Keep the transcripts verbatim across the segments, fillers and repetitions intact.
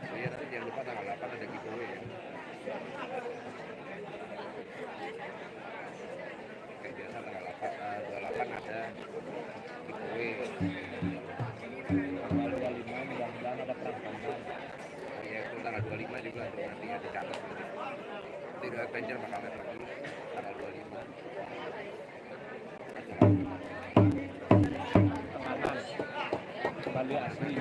Oh iya, tapi jangan lupa tanggal delapan ada giveaway ya. Kayak biasa tanggal delapan, eh, dua puluh delapan ada giveaway. Tanggal dua puluh lima mudah-mudahan ada perang pandan. Iya, itu tanggal dua puluh lima juga tuh, nanti ya dicatat. Tidak, Adventure bakal live lagi tanggal dua puluh lima. Tenganan. Bali asli.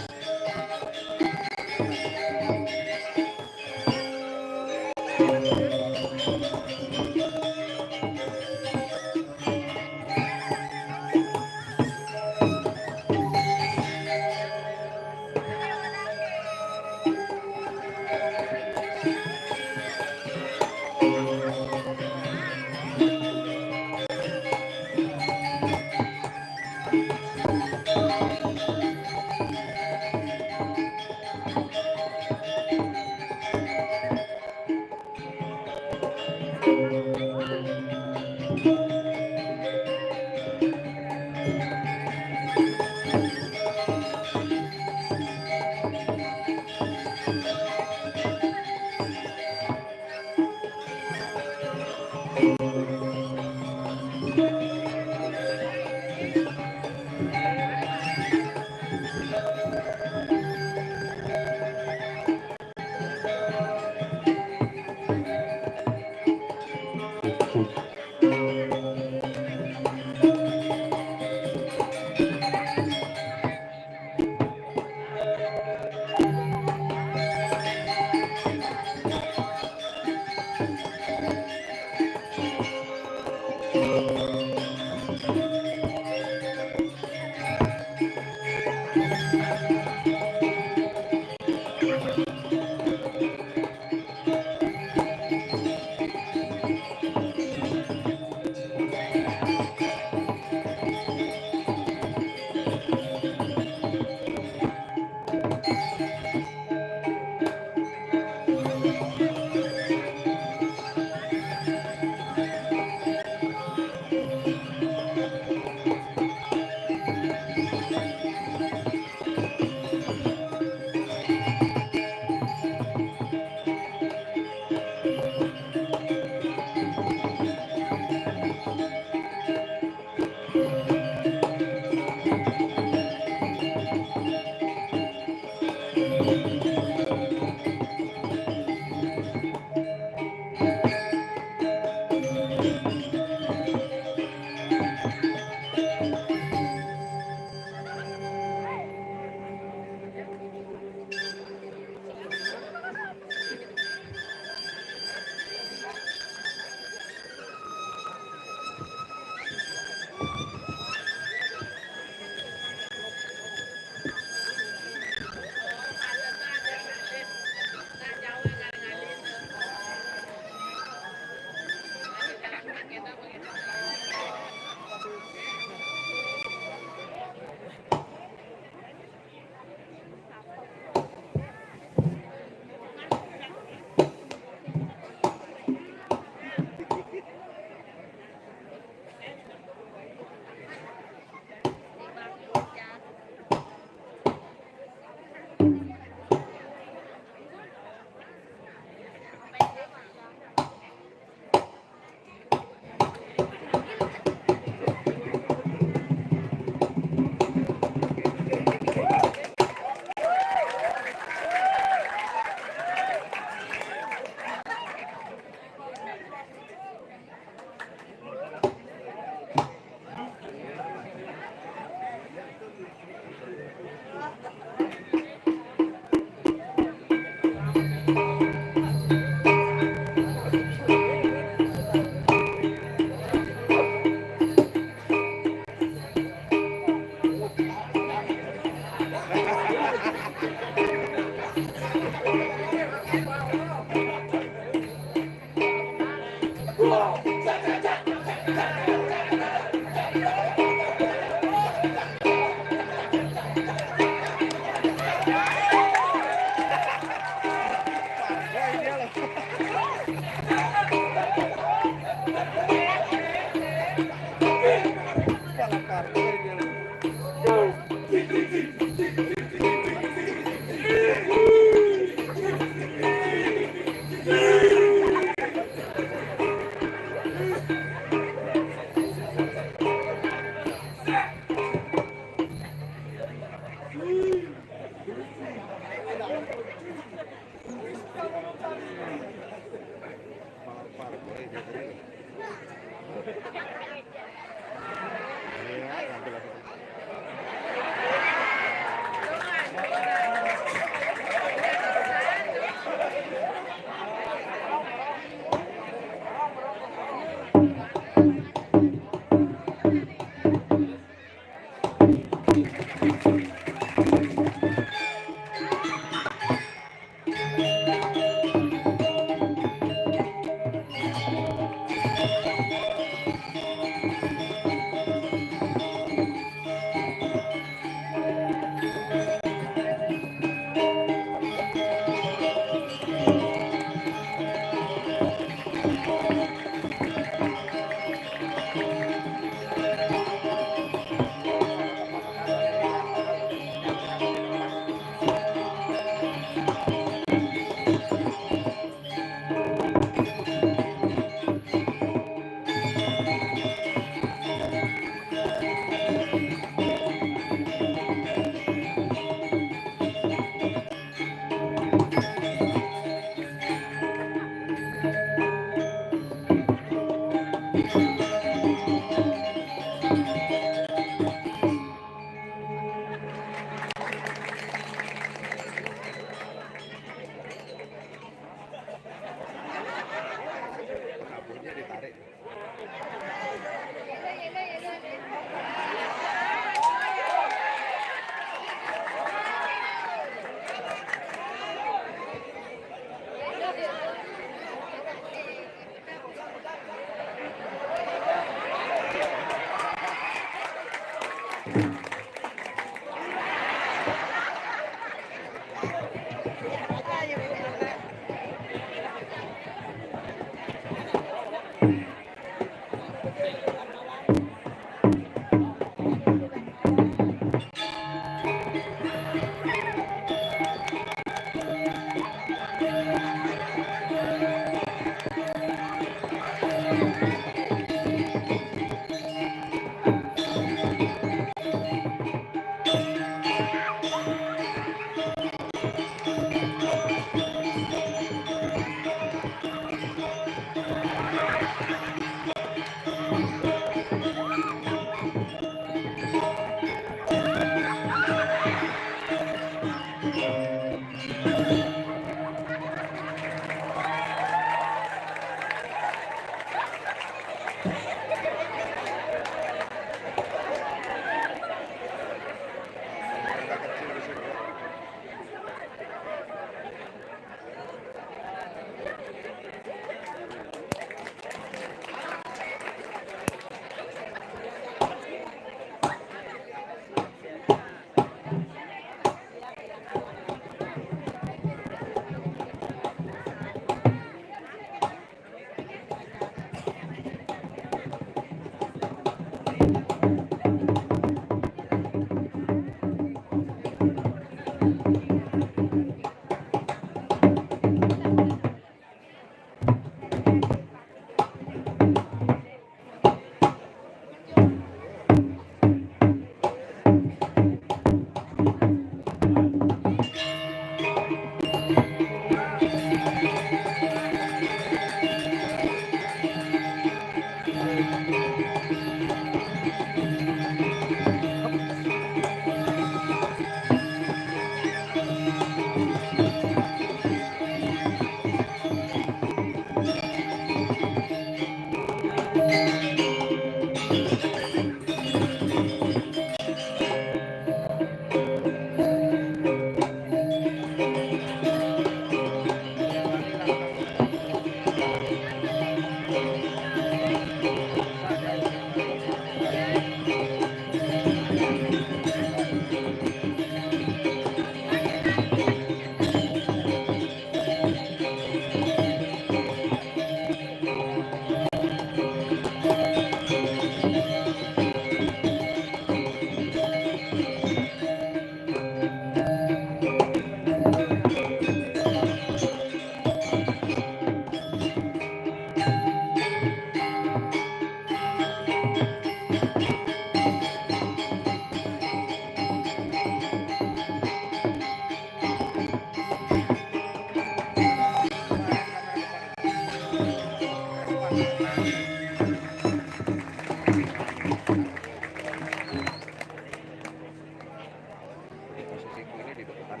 Di posisiku ini di depan.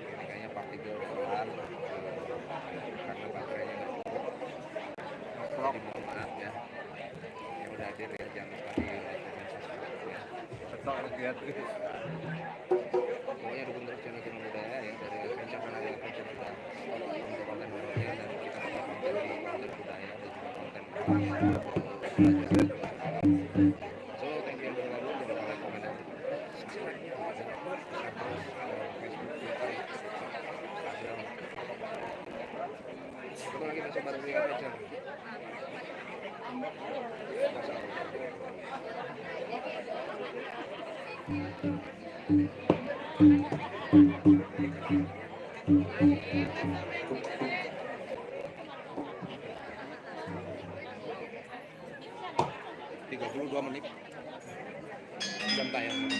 Ini kayaknya part tiga udah kelar, eh, karena baterainya nggak cukup. Jadi mohon maaf ya. Yang udah hadir ya, jangan lupa di like, comment, subscribe ya. Betul, lihat. Pokoknya dukung terus channel Kino Budaya ya, dari Adventure Penari Adventure juga. Untuk konten horornya dan kita bakal konten di konten budaya dan juga konten pelajaran. So, thank you yang udah gabung, jangan lupa like, comment, dan subscribe. Terus, eh, Facebook, Twitter, Instagram. Ketemu lagi besok bareng Rio Adventure. Tiga puluh dua menit jam tayang.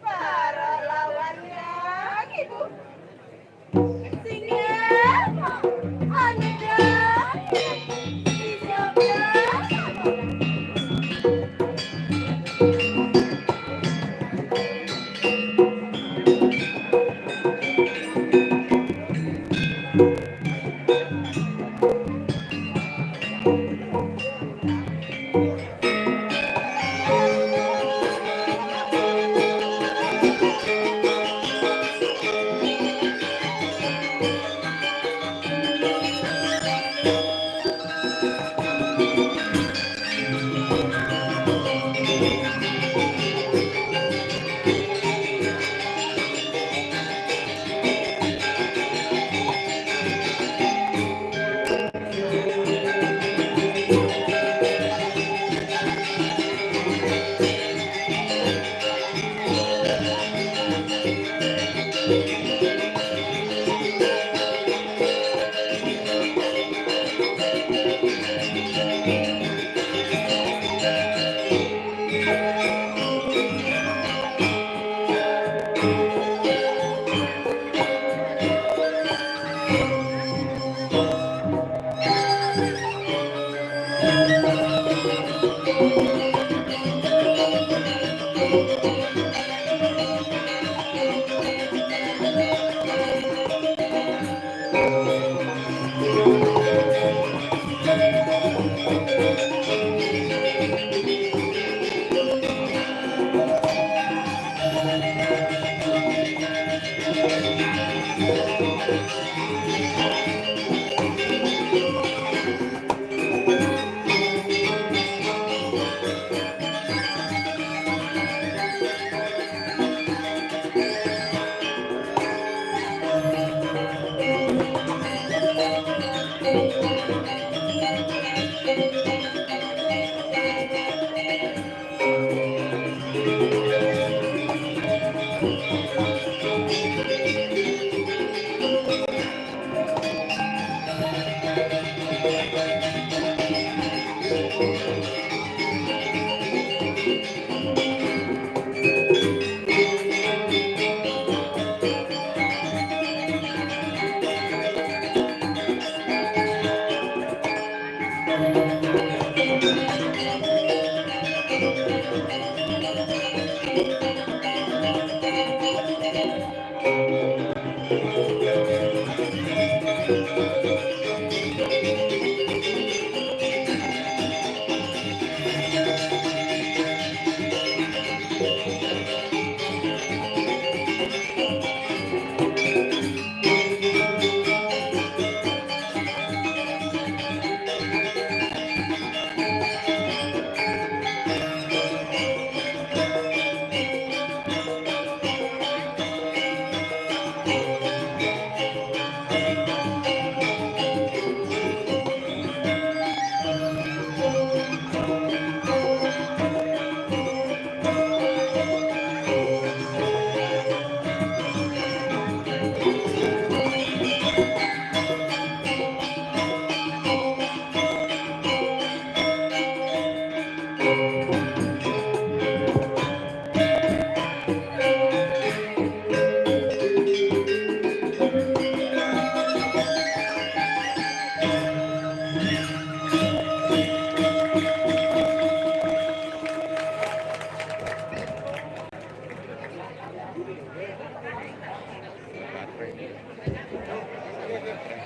Para lawannya gitu. Singa,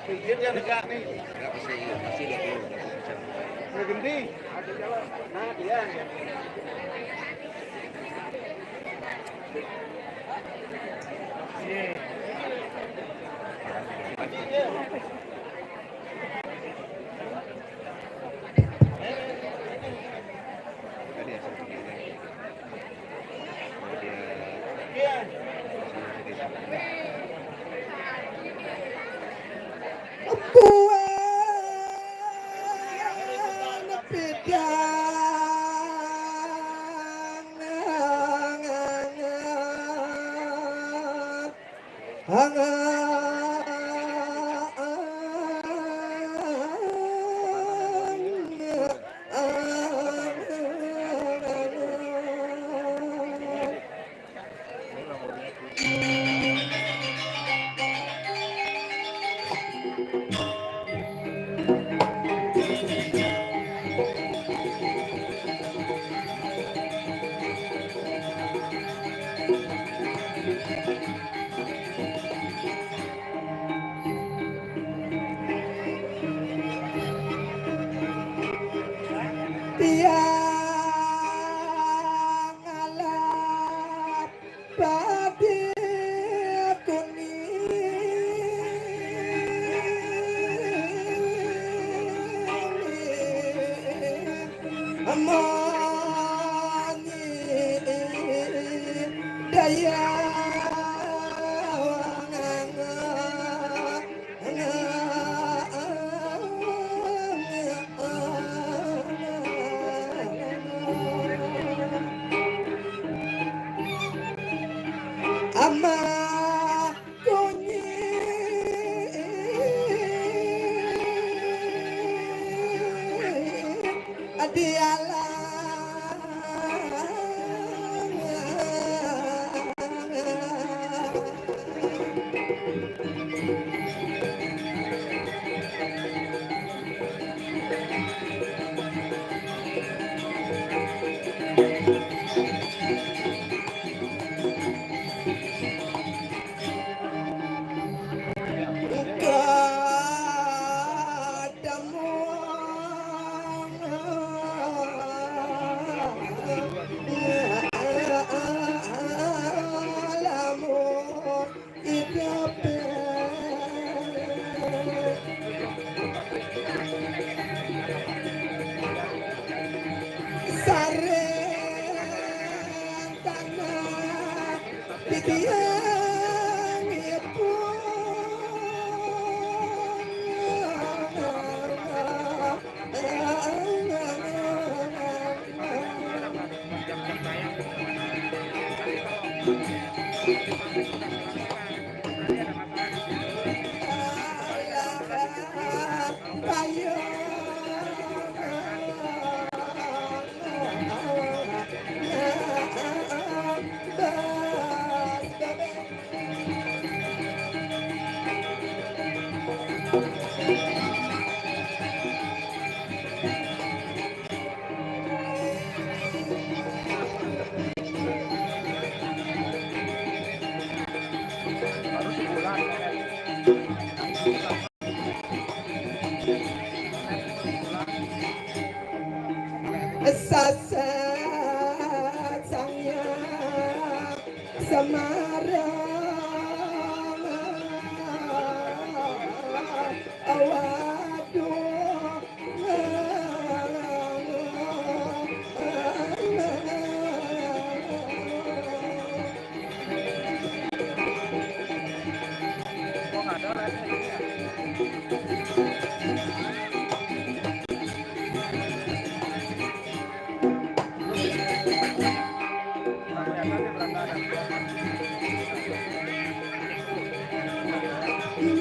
Pinggir yang dekat nih. Enggak, masih, masih dua puluh. Udah ganti. Nah, dia. Buana pedang angan. Tiang alat padi kuning, amani daya wangang. Ama kunyi adialang. Saset Sang Hyang Semarang. Waduh.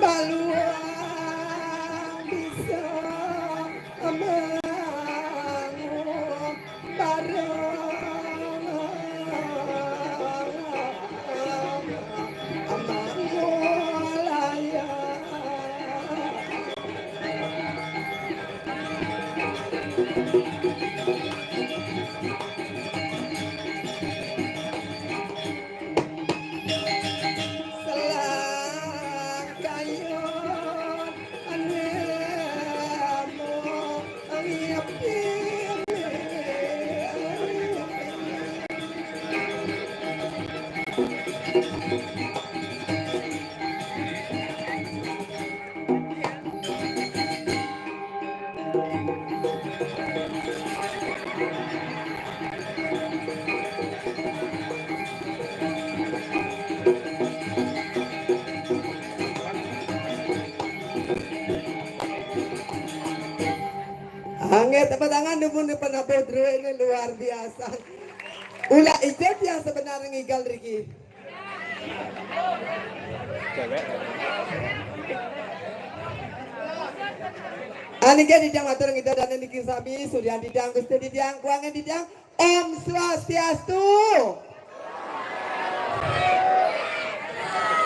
Baluang bisa mangun bareng. Anggé tepuk tangan dumun penabuh druwé ini luar biasa. Ula ijab yang sebenarnya ngigal riki. Anggé titiang matur ngidadané niki sami, Suryan titiang, Gusti titiang, kuangé titiang, Om Swastiastu.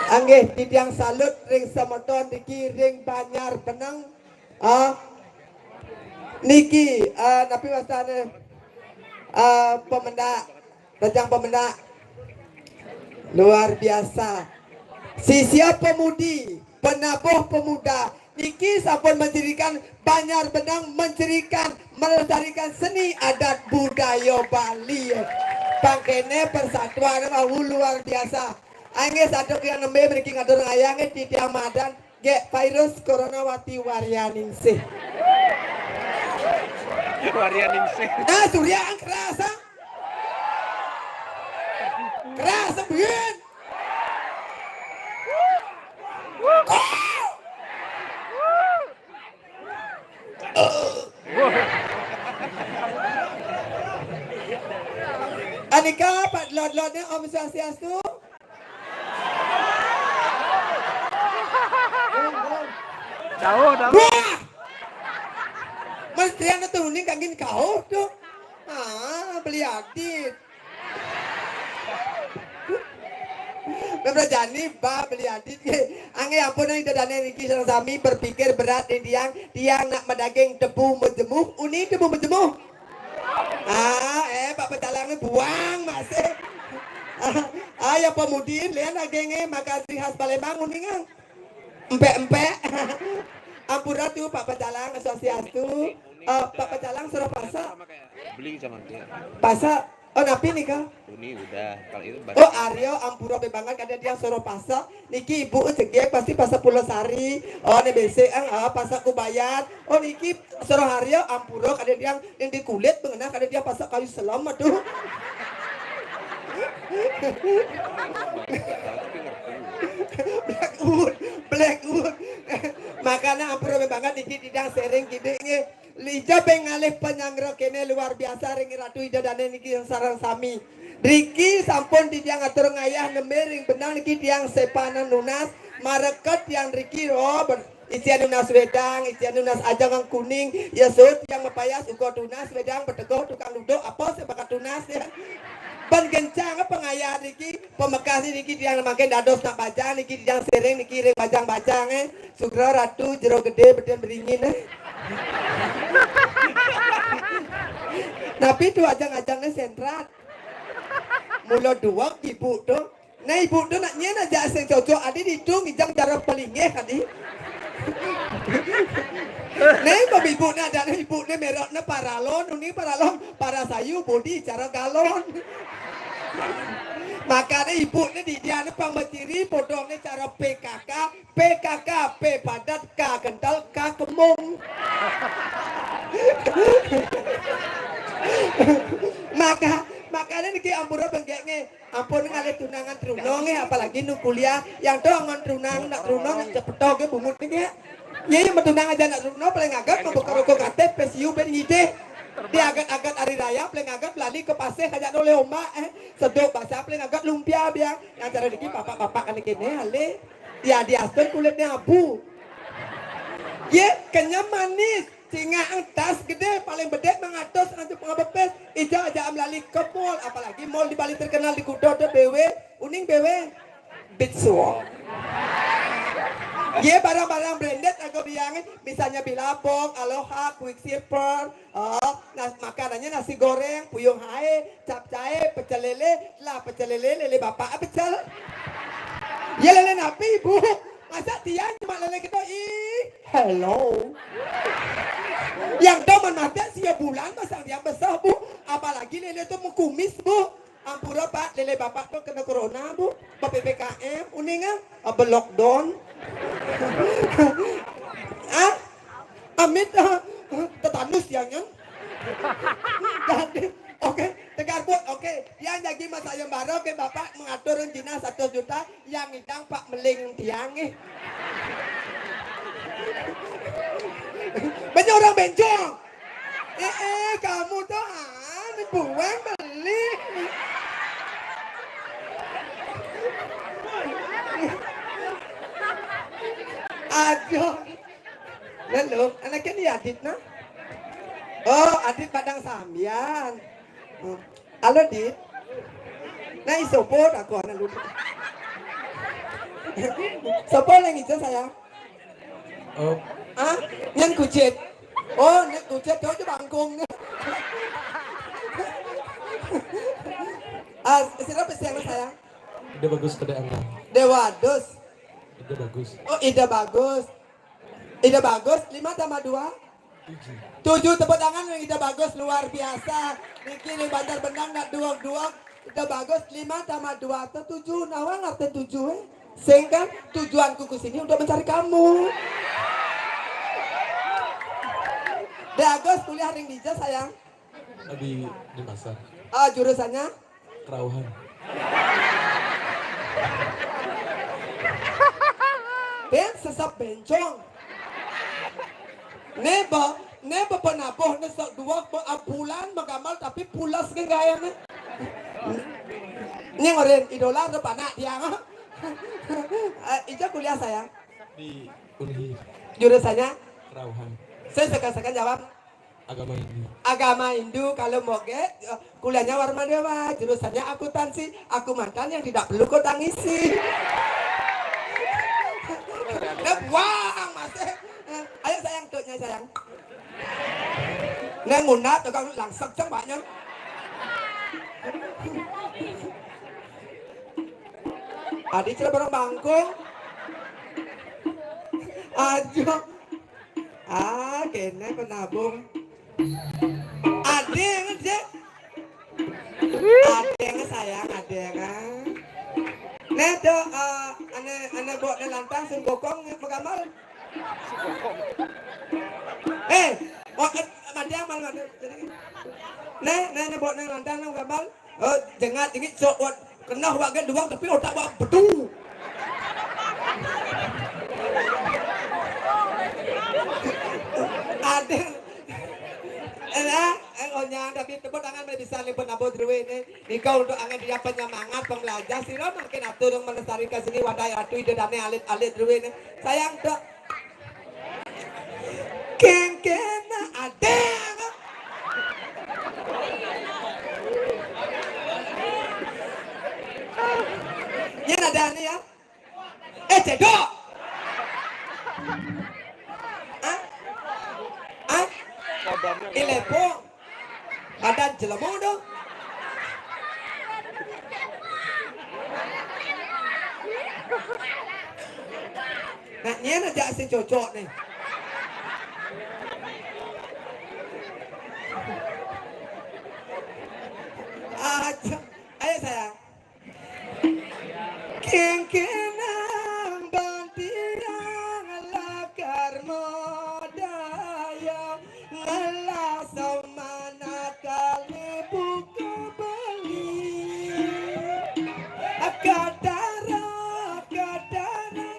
Anggé titiang salut ring semeton niki ring Banjar Beneng. Ah, niki, ah, napi wastané? Ah, pemendak, Rejang Pemendak. Luar biasa. Sisia pemudi, penabuh pemuda. Niki sampun mencirikan Banjar Beneng, mencirikan, melestarikan seni adat budaya Bali. Pangkéné persatuan wau luar biasa. Anggé saduk yang nembé mriki ngatur ngayah nggih titiang madan. Gék virus corona wati Waryaningsih. Waryaningsih. Nah, Surya ang kerasa. Kerasa, Bun. Anika, Pak Lod-Lodnya, Om Swastiastu. Jauh, jauh. Wah! Mas Trian tuh uning kanggin kau tuh. Ah, beli adit. Bebra jani ba beli adit. Anggé ampun, ida dané niki sareng sami berpikir berat nih tiang. Tiang nak madaging tebu majemuh, uning tebu majemuh. Ah, eh, Pak Pecalang buang masih. Ah, ah, ya pemudiin lian agengé makan ciri khas Palembang uningang. Empek-empek. Ampura tuh Pak Pecalang, Swastiastu. Eh, Pak Pecalang suruh pasak. Beli sama dia. Pasak. Oh, napi nika? Ini udah, kalau itu baru. Oh, Aryo, ampura banget kada tiang suruh pasak. Niki ibu cegek pasti pasak Pulau Sari. Oh, né besik ang, ah, pasak Kubayan. Oh, niki suruh Aryo, ampura kada tiang yang di kulit mengenah kada tiang pasak kayu selam, aduh. Blackwood, Blackwood. Makanya ampura banget niki titiang sharing kidik nggih. Lija ping ngalih panyanggra kéné luar biasa ring Ratu Ida Dané niki yang sareng sami. Riki sampun titiang atur ngayah nembé ring benang niki tiang sepanan nunas, mareket tiang riki, oh, ber-, isian nunas wédang, isian nunas ajang kuning, ya sut tiang mapayas uga tunas wédang, beteguh tukang duduk, apa sih bakat tunas ya. Ban gencang pangayah riki, pamekas niki tiang mangkin dados nak bajang niki tiang sharing niki ring bajang-bajang, eh. Sugra Ratu Jero Gedé Bedén Beringin, eh. Napi tuh ajang-ajangnya sentrat. Mula dua ibu tuh. Nah, ibu tu nak nyen aja sing cocok adi ditu ngijang cara palingeh adi. Nah, kok ibu nak ada ibu ni merek ni paralon, uning paralon, parasayu, bodi cara galon. Makanya ibu ni di dia ni pang baciri, podong ni cara P K K, P K K, P padat, K kental, K kemung. Maka, makanya niki ampura bengkeknya. Ampun ngalih tunangan truna nggih, apalagi nu kuliah. Yang tu angon tunang, nak truna, nak cepeto ke bungut ni nggih. Ya, ya, tunang aja nak truna, paling agak mau buka rokok K T P, P S U, ben ngidih. Di agat-agat hari raya, paling agak lali ke pasir, kajak noleh ombak, eh. Seduk basah, paling agak lumpia biang. Yang cara dikit, bapak-bapak kan kene, alih. Ya, di Aston kulitnya abu. Ye, kenyam manis. Cingak tas gede, paling bedek mangatus nanti pengabepes. Ija aja am lali ke mall, apalagi mall di Bali terkenal di Kuta tu B W, uning B W. Beach World. Ye, barang-barang branded aku biangin, misalnya Billabong, Aloha, Quicksilver, oh, nas-, makanannya nasi goreng, puyung hae, capcay, pecel lele, lah pecel lele, lele bapak pecel. Ya lele napi, Bu? Masa tiang cuma lele gitu, ih, hello. Yang tu man mati sia bulan pasang tiang besar, Bu. Apalagi lele tu mukumis, Bu. Ampura, Pak, lele bapak tu kena corona, Bu. Ba P P K M, uning ah, ba lockdown. Ah, amit, ah, tetanus tiang nyen. Jadi, oke, tegar, Bu, oke. Yang jadi masa yang baru ke bapak mengatur Cina satu juta, yang ngidang Pak meling tiang eh. Banyak orang bencong. Eh, eh, kamu tu, ah, ni buang beli. Aduh. Lalu, anaknya ni Adit nah. Oh, Adit Padang Sambian. Hmm. Halo, Dit. Nah, isopo aku anak lu. Sopo yang hijau, sayang? Oh. Ah, nyen kucit. Oh, nyen kucit, jauh je bangkung. Ah, sira pesiang, sayang? Ide bagus pada anak. Dewa Dus. Ide bagus. Oh, ide bagus. Ide bagus, lima tambah dua? Tujuh. Tujuh, tepuk tangan yang Ida Bagus, luar biasa. Niki ning Banjar Benang nak duok-duok. Ida Bagus, lima tambah dua tu tujuh. Nawa ngarten tujuh, eh? Sing kan tujuanku ke sini untuk mencari kamu. Ida Bagus kuliah ring dija, sayang? Di Denpasar. Ah, jurusannya? Kerauhan. Ben sesep bencong. Ne ba, ne ba penabuh ne sok dua ba abulan magamal tapi pulas ke gaya ne. Ini ngorin idola tu panak dia. Eh, Ica kuliah, sayang? Di Unhi. Jurusannya? Kerauhan. Saya sekan-sekan jawab. Agama Hindu. Agama Hindu, kalau moge, eh, kuliahnya Warma Dewa, jurusannya akuntansi. Aku mantan yang tidak perlu kau tangisi. Nah, buang masih. Eh, ayo, sayang, tuknya, sayang. Nah, nguna tukang langsek cang banyak. Adi cerita barang bangkung. Aduh. Ah, kene penabung. Adeng, Dek. Adeng, sayang, adeng, ah. Neh, do, eh, ane, ane bok ne lantang sing gokong magamal. Eh, oh, eh, madeng mal madeng. Neh, neh, ne bok ne lantang ne magamal. Oh, jengat, jengit, sok, wat, kena wak gen duang, tapi otak wak bedu. Ada. Eh, eh, oh, nyang, tapi tepuk tangan, mari bisa liput nabo drui ni. Nika untuk angan dia penyemangat, pembelajar. Sira makin atur yang melestarikan seni wadai atu ide dane alit-alit drui ni. Sayang, dok. Kengkena ada. Nyen ada ni ya. Eh, cedok. Hah? Hah? Ilepo. Badan jelema tu. Nak nyen aja sing cocok nih. Aja. Ayo sayang. Kengkenang bantiang lakar modaya, ngelah somanakal buka beli. Katara, katara,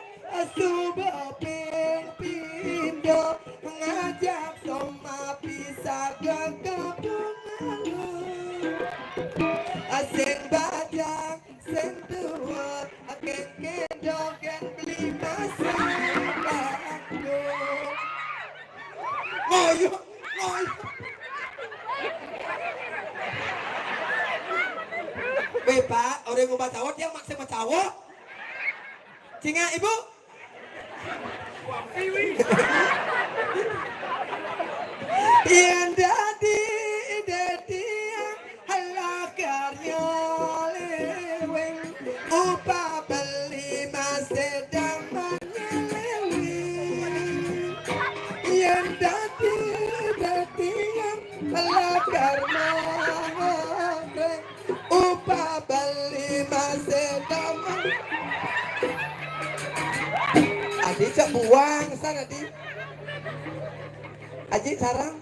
suba ping pindo, ngajak soma pisah ke kampung alu. Asing bajang, sing tua, agen kendok, gen beli masih bangkung. Ngoyo, ngoyo. Weh, Pak, orang ngubah cawok, dia maksa mencawok. Cinga, Ibu. Yen dadi ide tiang, halakar nyeleweng, upah beli mas sedang menyeleweng. Yen dadi ide tiang, halakar nyeleweng, upah beli mas sedang. Adi cak buang sana di. Aji sarang.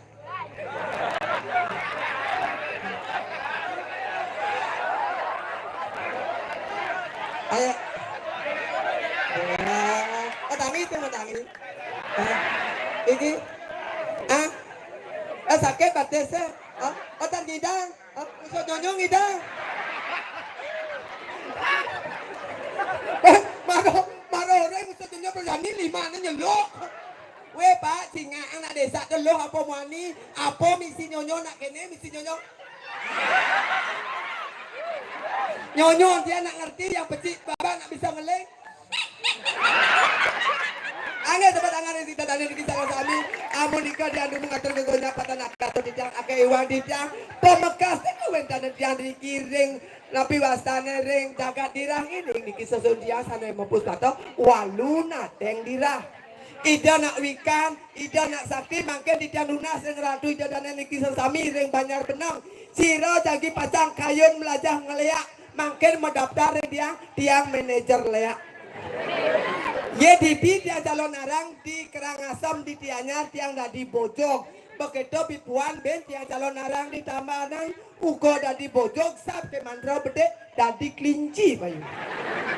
Ayo. Oh, tangi itu, tangi. Eh, iki. Ah? Eh, sakit batisnya. Ah, oh, tak ngidang. Ah, usah nyonyong ngidang. Eh, maro, maro orang usah nyonyong berani lima ni nyeluk. Weh, Pak, singa anak desa teluh apa muani? Apa misi nyonyo nak kene, misi nyonyo? Nyonyo dia nak ngerti, yang pecik baba nak bisa ngeling. Angin tempat angan yang tidak ada di kisah sami. Amun ika diandu mengatur gegonya patah nak atau tidak akai iwang tidak. Pemekas itu wentana diang dikiring. Napi wastane ring jagat dirah ini niki sesun dia sane mepus kata walu nateng dirah. Ida nak wikan, ida nak sakti, mangkin titiang nunas ring Ratu Ida Dane niki sesami ring Banjar Beneng. Sira jagi pacang kayun melajah ngeleak, mangkin madaptar ring tiang, tiang manajer leak. Ye dibi tiang calon arang di Karangasem di Tianyar tiang dadi bojog. Begitu bipuan ben tiang calon arang di Tambanan uga dadi bojog sab ke mantra bedik dadi kelinci bayu.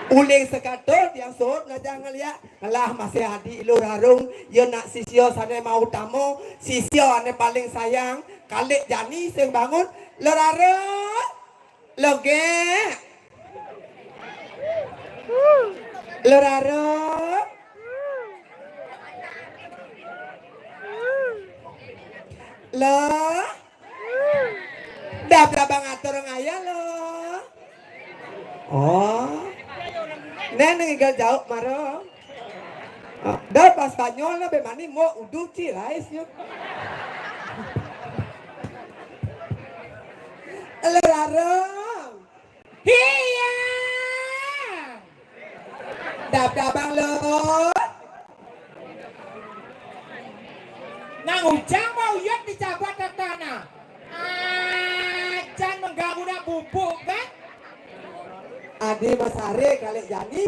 Uling sekato tiang suud ngajah ngeliak, ngelah masih adi Lur Arung, ya nak sisia sane mau tama, sisia ane paling sayang, Kalik Jani sing bangun, Lur Arung, Lur Gek, Lur Arung, Lur. Dah berabang atur ngaya lo. Oh. Neng ngigal jauh maro. Ah, dah pas Banyol na be mani mo udu ci rais yo. Lur Arung. Iya. Dap-dabang lo. Nang ujang mau uyut dicabat tanah. Acan mengganggu nak bubuk kan? Adi Masare Kalik Jani.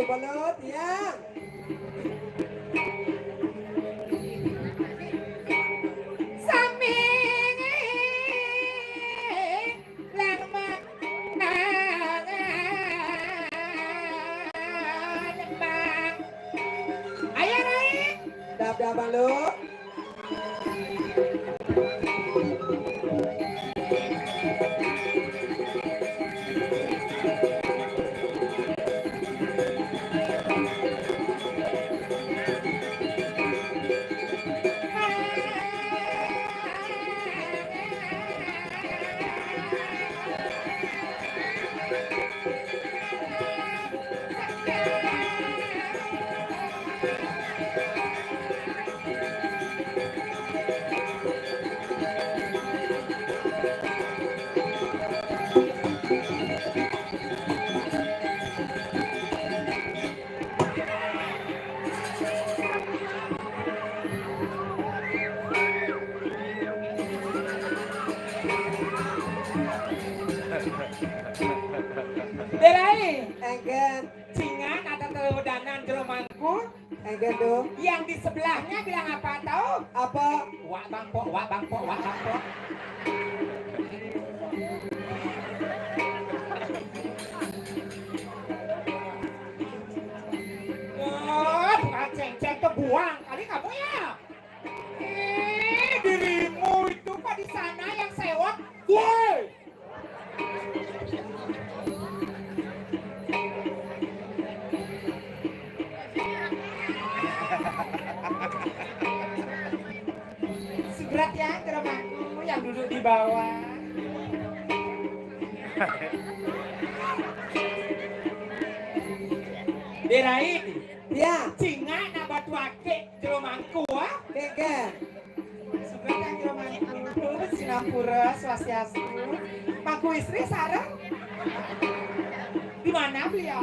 Belut, ya. Sami lang ma-, nang-, nang-, Ayo, Rai. Dap-dap, Belut. Berai. Engken. Cingan ada telur danan jero mangku. Engken, Dung. Yang di sebelahnya bilang apa, tahu? Apa? Wak bangpok, wak bangpok, wak bangpok. Wah, tukang ceng-ceng tuh buang kali kamu ya. Eh, dirimu itu kok di sana yang sewot? Woi! Seberat ya, jero mangku yang duduk di bawah. Berai. Ya. Cingan nak batu akik jero mangku, ah? Keke. Sebelah jero mangku, Sinampura, Swastiastu. Mangku istri sareng? Di mana beliau?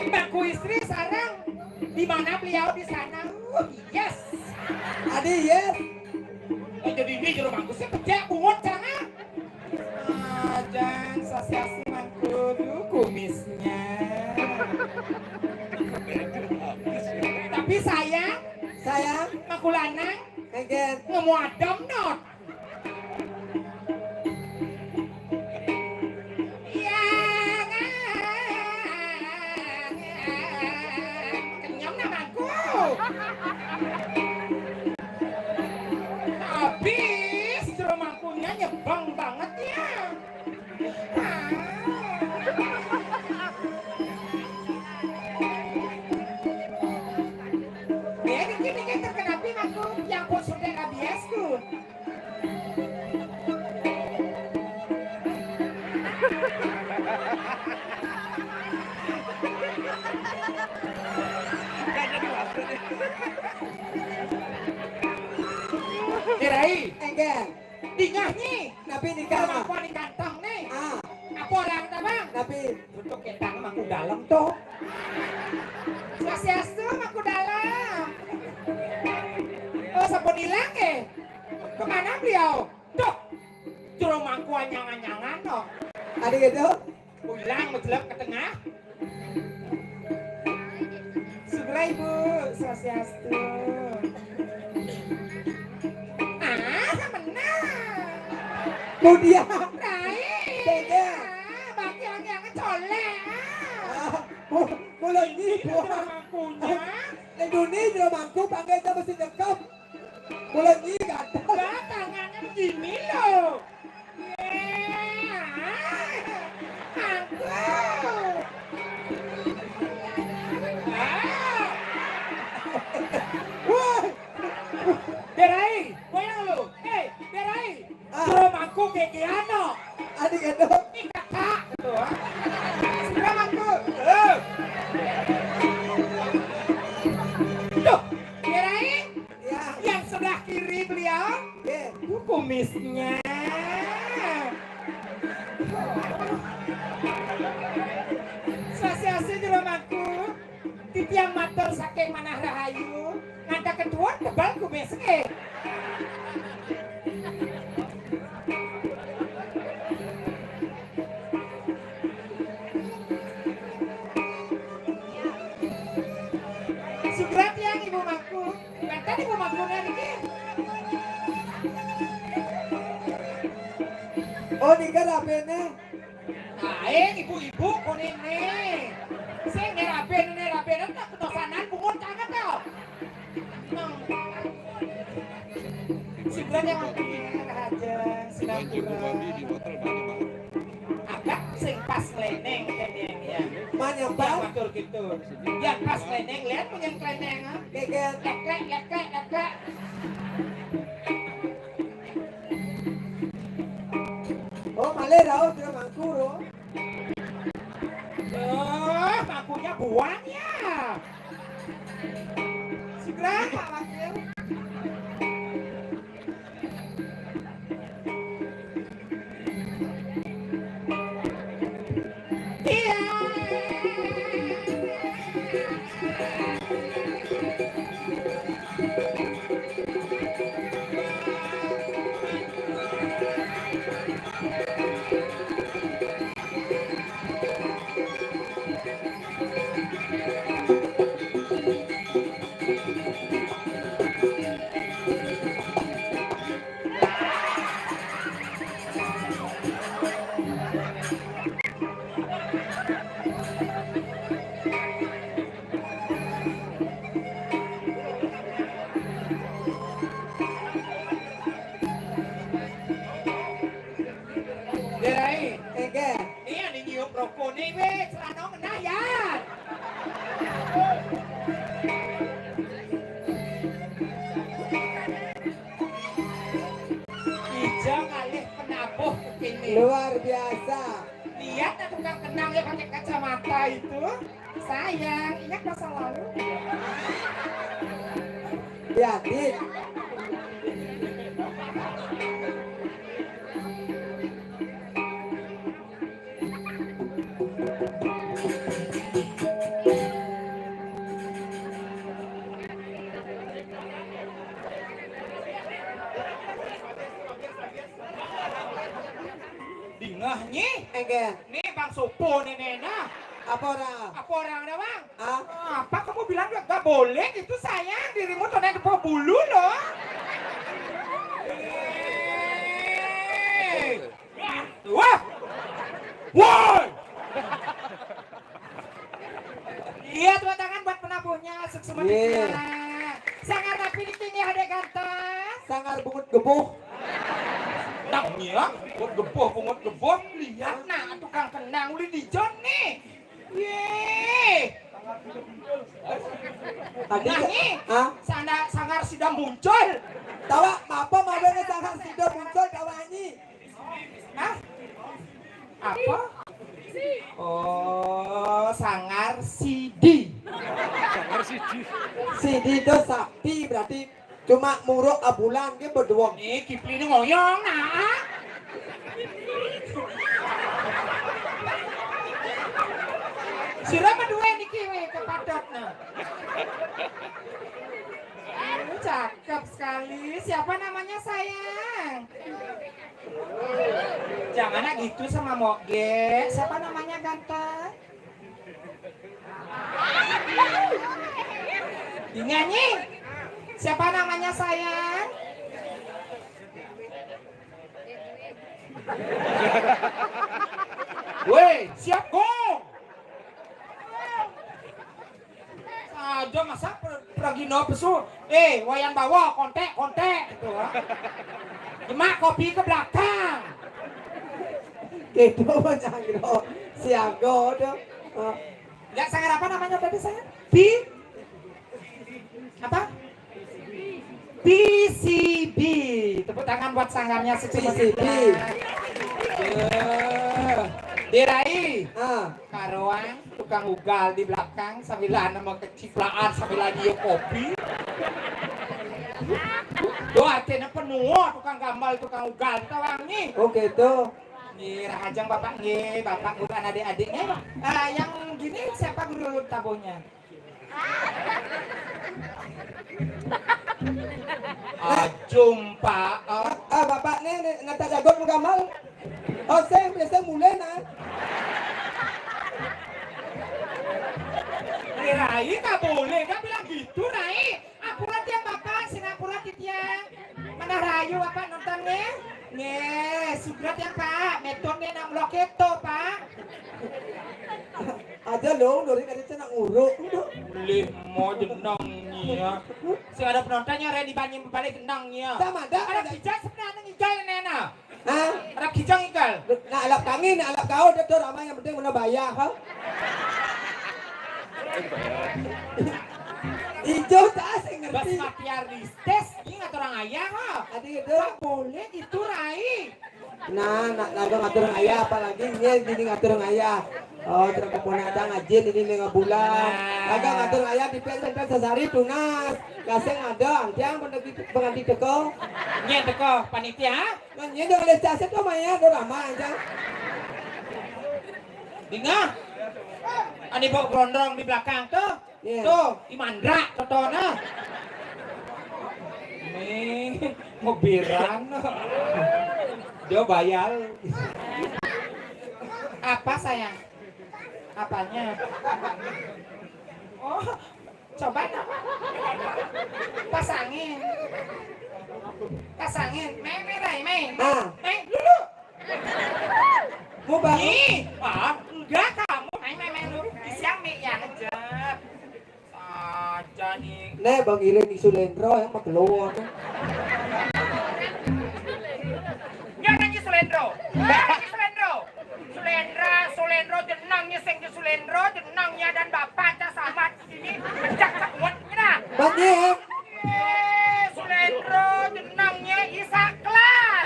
Mangku istri sareng? Di mana beliau? Di sana. Uh, yes. Adi, yes. Eh, jadi ini jero mangku sih pecah bungut sana. Ajan sasiasi mangkudu kumisnya. Tapi sayang, sayang, makulanang, engken, nemu adem not. Iya, kenyang namaku. Habis, jero mangkunya nyebeng banget ya. Ya, dikit-dikit terkena pi mangku, yang pun sudah rabiesku. Kirai. Engken. Dingah nyi. Napi dingah? Kelakuan di kantong nih. Ah. Apa orang ta, Bang? Napi? Bentuk ketang mangku dalam tuh. Swastiastu, mangku dalam. Oh, sampun ilang, eh? Kemana beliau? Tuh, jero mangku anyang-anyangan, no. Adi gitu? Pulang, menjelep ke tengah. Sugeng Ibu, Swastiastu. Ah, menang. Mudia. Rai. Dede. Ah, bagi angge-angge colek. Ah. Ah, mu-, mula nyi, Bu. Jero mangkunya. Ning duni jero mangku, panggil dia mesti dekem. Mula nyi gatel. Lah, tangannya begini loh. Ye, ah, aku. Ah. Wah. Berai, goyang lu. Eh, Berai. Ah. Jero mangku gegean no. Adi gitu. Ih, kakak, gitu, ah. Jero mangku. Eh. Tuh, Berai. Ya. Yang sebelah kiri beliau, ya, kumisnya. Swastiastu jero mangku. Titiang matur saking manah rahayu, ngantek ketuwet tebel kumis nggih. Oh, nika rabene. Ae, ibu-ibu konene. Sing ne rabene, ne rabene tak ketosanan bungut banget to. Nang. Sudah yang waktu ini aja, sudah. Agak sing pas ngleneng, ya, ya, ya. Manyampan. Yang matur gitu. Yang pas ngleneng, lihat punya ngleneng, ah. Geger. Leklek, leklek, leklek. Oh, malih rauh dia mangku, oh. Oh, mangkunya buang ya. Segera, Pak Wakil. Iya. Gerai. Enggak. Ini yang nyium rokok nih, weh, celana ngenah ya. Ija ngalih penabuh kene. Luar biasa. Lihat tuh tukang kenang ya pakai kacamata itu. Sayang, ingat masa lalu. Ya, Dit. Dingeh nyi. Enggak. Nih Bang Sopo nih, nih, nah. Apa orang? Apa orang ada, Bang? Ah? Apa kamu bilang gak, gak boleh gitu, sayang? Dirimu tuh naik bulu loh. Eh. Wah! Woi! Iya, tepuk tangan buat penabuhnya, sukses. Iya. Sangar tapi di sini ada ganteng. Sangar bungut gebuh. Nah, iya, bungut gebuh, bungut gebuh. Lihat nah, tukang kenang uli di John nih. Ye. Tadi nah, nih, hah? Sana sangar sudah muncul. Tawa, apa mabarnya sangar sudah muncul, tawa nyi? Hah? Apa? Oh, sangar sidi. Sangar sidi. Sidi itu sapi, berarti cuma muruk abulan ke beduong. Nih, Kipli ini ngoyong, nah. Sira berdua niki weh kepadat, nah. Aduh, cakep sekali. Siapa namanya, sayang? Jangan gitu sama Moge. Siapa namanya, ganteng? Dinyanyi. Siapa namanya, sayang? Weh, siap, gong. Saja masa per-, pergi no pesu. Eh, Wayan Bawa, kontek, kontek gitu, ha. Demak kopi ke belakang. Gitu, Bang Cangkro. Siaga tuh. Ah. Nggak, sangar apa namanya tadi, saya? Pi? Apa? P C B. Tepuk tangan buat sangarnya, sukses. P C B. Ya. Dirai. Ah. Karoan tukang ugal di belakang sambil ana mau kecipraan sambil nyium kopi. Doa atene penuh tukang gambar, tukang ugal, kita wangi. Oh, gitu. Nggih, rahajeng Bapak, nggih, Bapak bukan adik-adiknya, Pak. Ah, yang gini siapa guru tabuhnya? Ah, jumpa. Ah, ah, Bapak nih, nih, nata jagot mau gambar. Oh, saya biasa mulai, nah. Eh, Rai, nggak boleh, nggak bilang gitu, Rai. Ampura tiang Bapak, sing ampura titiang. Manah rahayu Bapak nonton nih. Nggih, sugra ya, Pak. Metode nak mula keto, Pak. Aja lho, Nuri kaya cenang nguruk. Lih mo jeneng ya. Sing ada penontonnya, Ren, di banyu balik jeneng ya. Sama ada. Ada ada. Bijak sebenarnya ngigal nena. Hah? Ada kijang igal. Nak alap tangi, nak alap kau, dia tu ramai yang penting mana bayar, ha? Ijo tak asing ngerti. Bas mati artis, ini ngatur orang ayah, ha? Adi itu. Tak boleh itu, Rai. Nah, nak lagu ngatur ayah, apalagi ini jadi ngatur ayah. Oh, terus keponakan ngajin ini nih ngabulan. Nah. Lagu ngatur ayah di pen pen sesari tunas. Kasih ada, tiang pengantin teko. Nyen teko, panitia. Nah, nyen dong ada caset tuh, Maya, tuh lama aja. Dingah. Ani bawa berondong di belakang tuh. Iya. Tuh, Imandra, totona. Nih, mobilan. Dia bayar. Apa, sayang? Apanya? Oh, coba nak. Pasangin. Pasangin. Mei, mei, mei, mei. Ah. Mei, dulu. Mau bangun? Ih, ah, enggak kamu. Mei, mei, mei, dulu. Siang, mei, ya, aja. Saja nih. Nek, Bang Irin di Sulendro yang magelon. Nyanyi Sulendro. Nyanyi Sulendro. Sulendra, Sulendro, jenangnya sing di Sulendro, jenangnya dan bapak cak sama ini, pecah cak buat ini dah. Bang Irin. Eh, Sulendro, jenangnya Isaklar.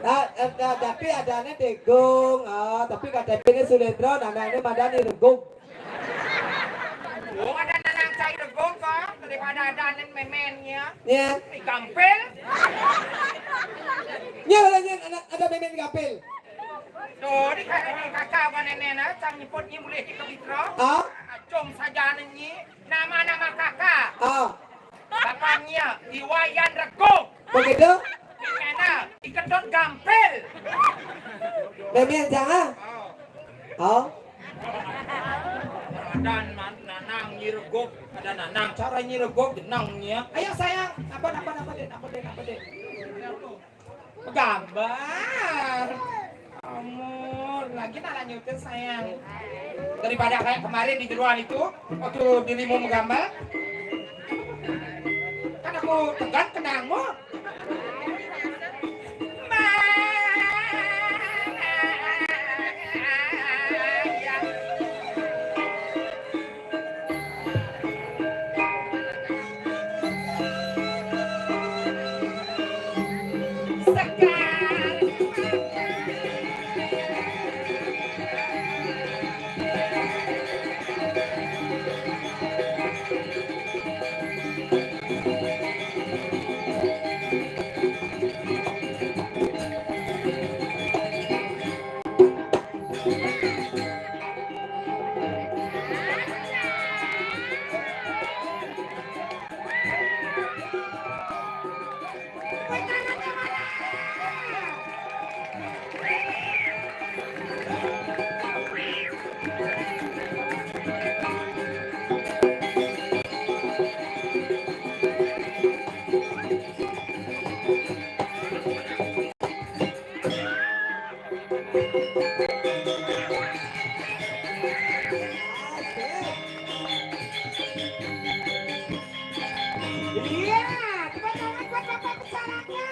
Nah, eh, nah, tapi adanya Degung, ah, tapi K T P ini Sulendro, namanya Madani Regung. Oh, ada nanang cai regong kok, daripada ada anen memennya. Iya. Di gampil. Iya, ada anen, ada, ada memen di gampil. Tuh, di ka-, di kakak apa nenek nah, cang nyebutnya boleh di kebitra. Ah? Acung saja nenyi, nama-nama kakak. Ah. Bapaknya, Iwayan Regong. Begitu? Di mana? Di kedot gampil. Memen jangan. Oh. Oh. Ada man-, nanang nyiregok, ada nanang cara nyiregok, jenangnya. Ayo sayang, apa, apa, apa, Dek? Apa, Dek? Apa, Dek? Gambar. Kamu lagi nak lanjutin, sayang. Daripada kayak kemarin di jeruan itu, waktu dirimu menggambar. Kan aku tegan kenangmu. Iya, tepuk tangan buat Bapak Pesalaka.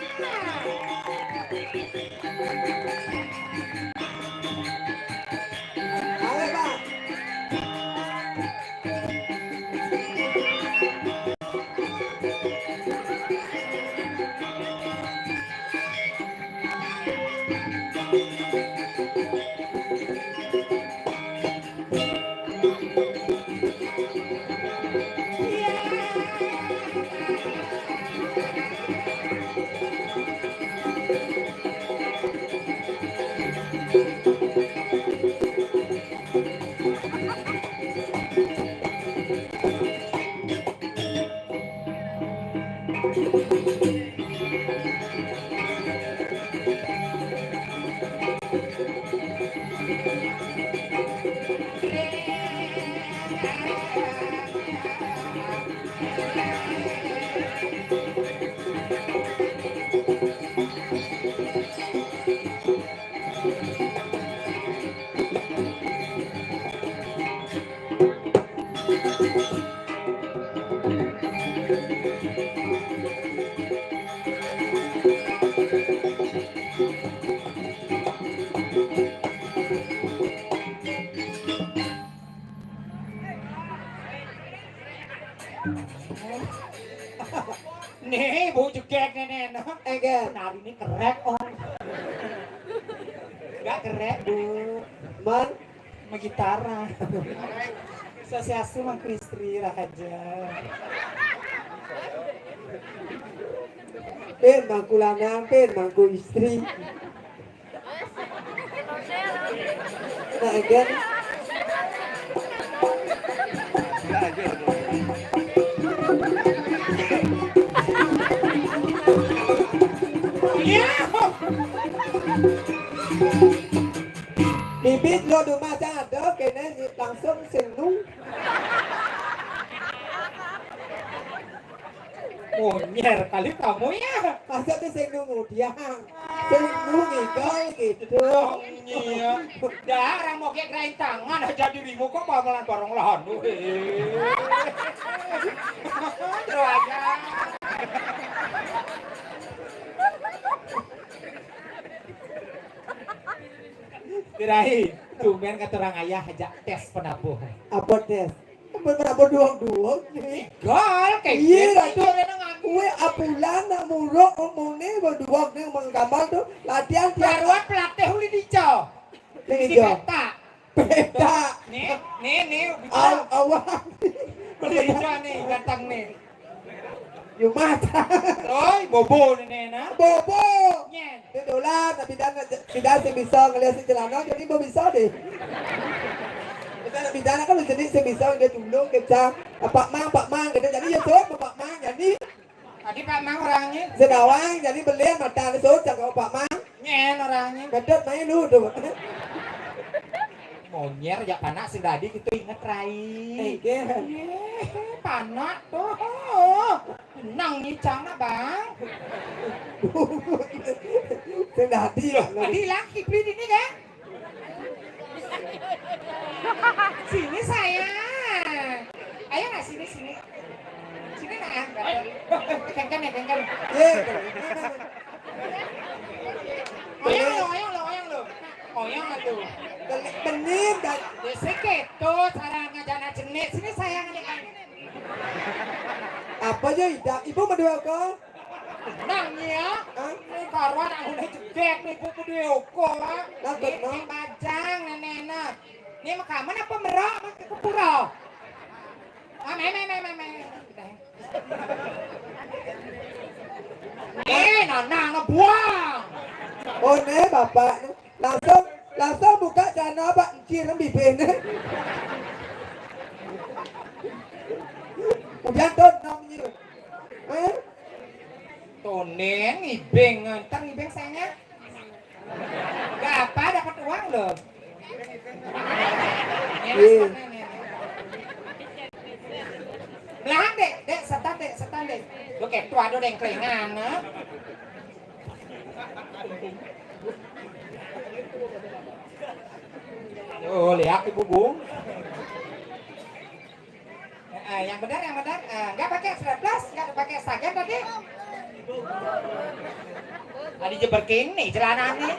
Halo, Pak. Nih, Bu jegek nenek. Enggak. Penari ini kerek, Om. Enggak kerek, Bu. Man, magitara. Swastiastu, Mangku Istri Raja. Pin, Mangku Lanang, Pin, Mangku Istri. Nah, again. Iya. Bibit lo di rumah ada, kene langsung sing nu. Monyer kali kamu ya. Maksudnya sing nu ngudiang. Sing nu ngidol gitu. Iya. Dah, orang mau kayak gerain tangan aja dirimu kok bakalan bareng lah, aduh, eh. Terus aja. Kirain, tumben kata orang ayah aja tes penabuh. Apa tes? Apa penabuh duong-duong nih? Gol, kayak iya, gitu, itu. Kue apulan nak muruk omongnya berduong nih, mau gambar tuh latihan tiap. Baruan pelatih uli dico. Nih, si ijo. Peta. Peta. Nih, nih, nih, bisa. Aw-, awang. Uli dico nih, ganteng nih. Yumat. Oi, bobo nih, nah. Bobo. Nyen. Dia dolan, tapi dan tidak sih bisa ngeliat si celana, jadi mau bisa deh. Kita nak bicara kan jadi sih bisa dia dulu, kita, "Pak Mang, Pak Mang," gitu. Jadi ya, Sob, Pak Mang, jadi. Tadi Pak Mang orangnya. Sedawang, jadi belian mata, Sob, cakap Pak Mang. Nyen orangnya. Bedot main lu tuh. Monyer, ya panak sing tadi kita inget, Rai. Enggak. Iya, panak tuh. Nang ni cang nak, Bang. Sing tadi. Loh, tadi lagi beli ini kan? Sini sayang. Ayo nak sini, sini. Sini nak. Kengken ya, kengken. Eh, oyang lo, oyang lo, oyang lo. Oyang lo. Benih dan. Ya, sik itu cara ngajak anak jenis. Sini sayang, ini kan. Apa aja, Ida? Ibu berdua kok? Nang ya. Hah? Ini karuan aku nih jedek nih, ibu berdua kok. Lah, benar. Ini bajang nenek, nah. Ini makaman apa merok? Makan kepura. Ah, me, me, me, me, me. Eh, nana, ngebuang. Oh, ne, bapak. Langsung, langsung buka celana, Pak. Encir bibirnya. Kemudian tuh, namanya. Eh? Tonen, ngibing. Ntar ngibing saya. Gak apa, dapat uang loh. Iya. Belakang, Dek, Dek, setan, Dek, setan, Dek. Lo kayak tua, ada yang kelingan, eh? Oh, lihat Ibu, Bung. Eh, eh, yang benar, yang benar. Eh, nggak pakai strapless, nggak pakai stagen tadi. Tadi jeber kini celananya.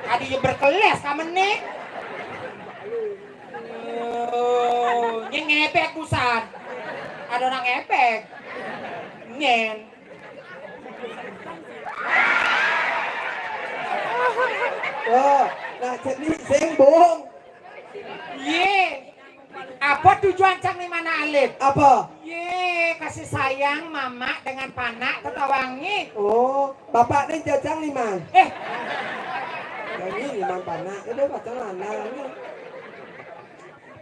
Tadi jeber keles kamen nih. Oh, ini ngepek busan. Ada orang ngepek. Nyen. Oh, nah, jadi sing, Bung. Ye. Apa tujuan cang nih mana alit? Apa? Ye, kasih sayang mama dengan panak tetawangi. Oh, bapak nih jajang nih, Man. Eh. Ini nih, Man, panak. Udah pacaran, nah, ini.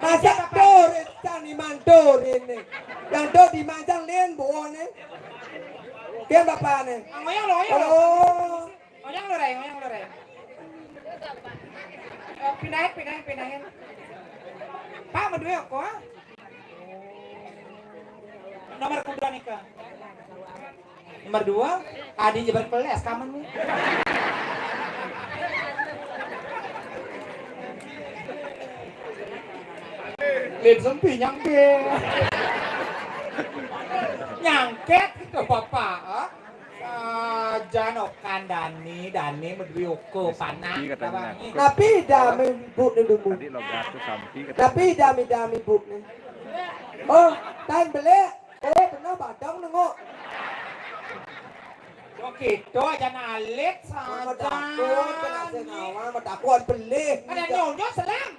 Masa tuh, Rizka nih, Man, tuh, ini. Yang tuh di Majang, Lin, Buwone. Dia bapak nih. Ngoyong lo, ngoyong lo. Oh. Ngoyong lo, Ray, ngoyong lo, Ray. Eh, pindahin, pindahin, pindahin. Pak, mau duit aku, ah? Nomor kedua nih, Kak. Nomor dua, Adi jebar kelas, kamen nih. Lin sempi nyangke. Nyangket ke bapak, ah? Saja no kandani, dani medui uku panak. Tapi dah mibuk ni dulu. Tapi dah midami buk ni. Oh, tan belik. Oh, pernah badang nengok. Yo, kita aja nalit saja. Madakon, kena sing awang, madakon belik. Ada nyonyo selang.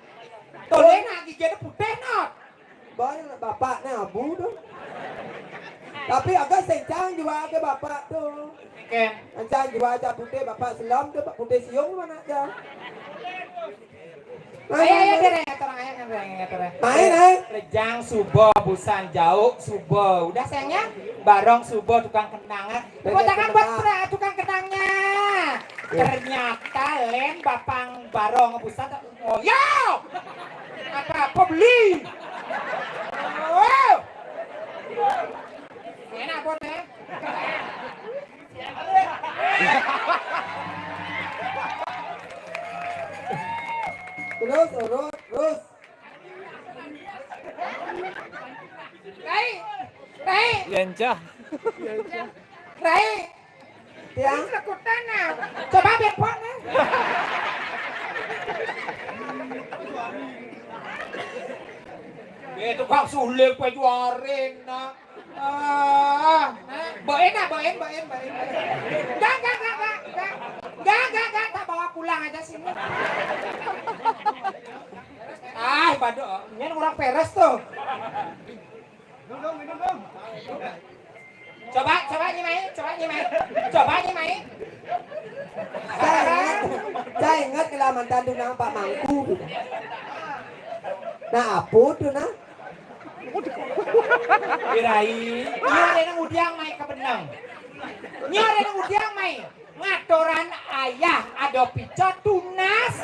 Toleh nak gigi ada putih, not. Bapak ni abu tu. Tapi agak sencang juga ke bapak tu. Oke. Sencang juga aja putih, bapak selam tu, putih siung mana aja. Ayo, ayo, ayo, ayo, ayo, ayo, ayo. Main, eh. Rejang suba, busan jauk suba. Udah, sayangnya? Barong suba, tukang kenang, eh. Tepuk tangan buat tukang kenangnya. Ternyata len bapang barong busan. Oh, ya! Apa-apa beli. Oh. Enak, Bos, eh. Terus, terus, terus. Rai, Rai. Yancah. Rai. Tiang. Ini selekutan, nah. Coba bepok, nah. Eh, tukang suling, kue juarin, nah. Ah, bain, ah, bain, bain, bain, bain. Enggak, enggak, enggak, enggak, enggak. Enggak, enggak, enggak, tak bawa pulang aja sini. Ah, badok, ini orang peres tuh. Coba, coba nyimai, coba nyimai. Coba nyimai. Saya ingat, saya ingat kelamaan tu nang Pak Mangku. Nah, apa tu, nah? Kirai, nyo ada nang udiang mai ka benang. Nyo ada nang udiang mai. Ngatoran ayah ado pica tunas.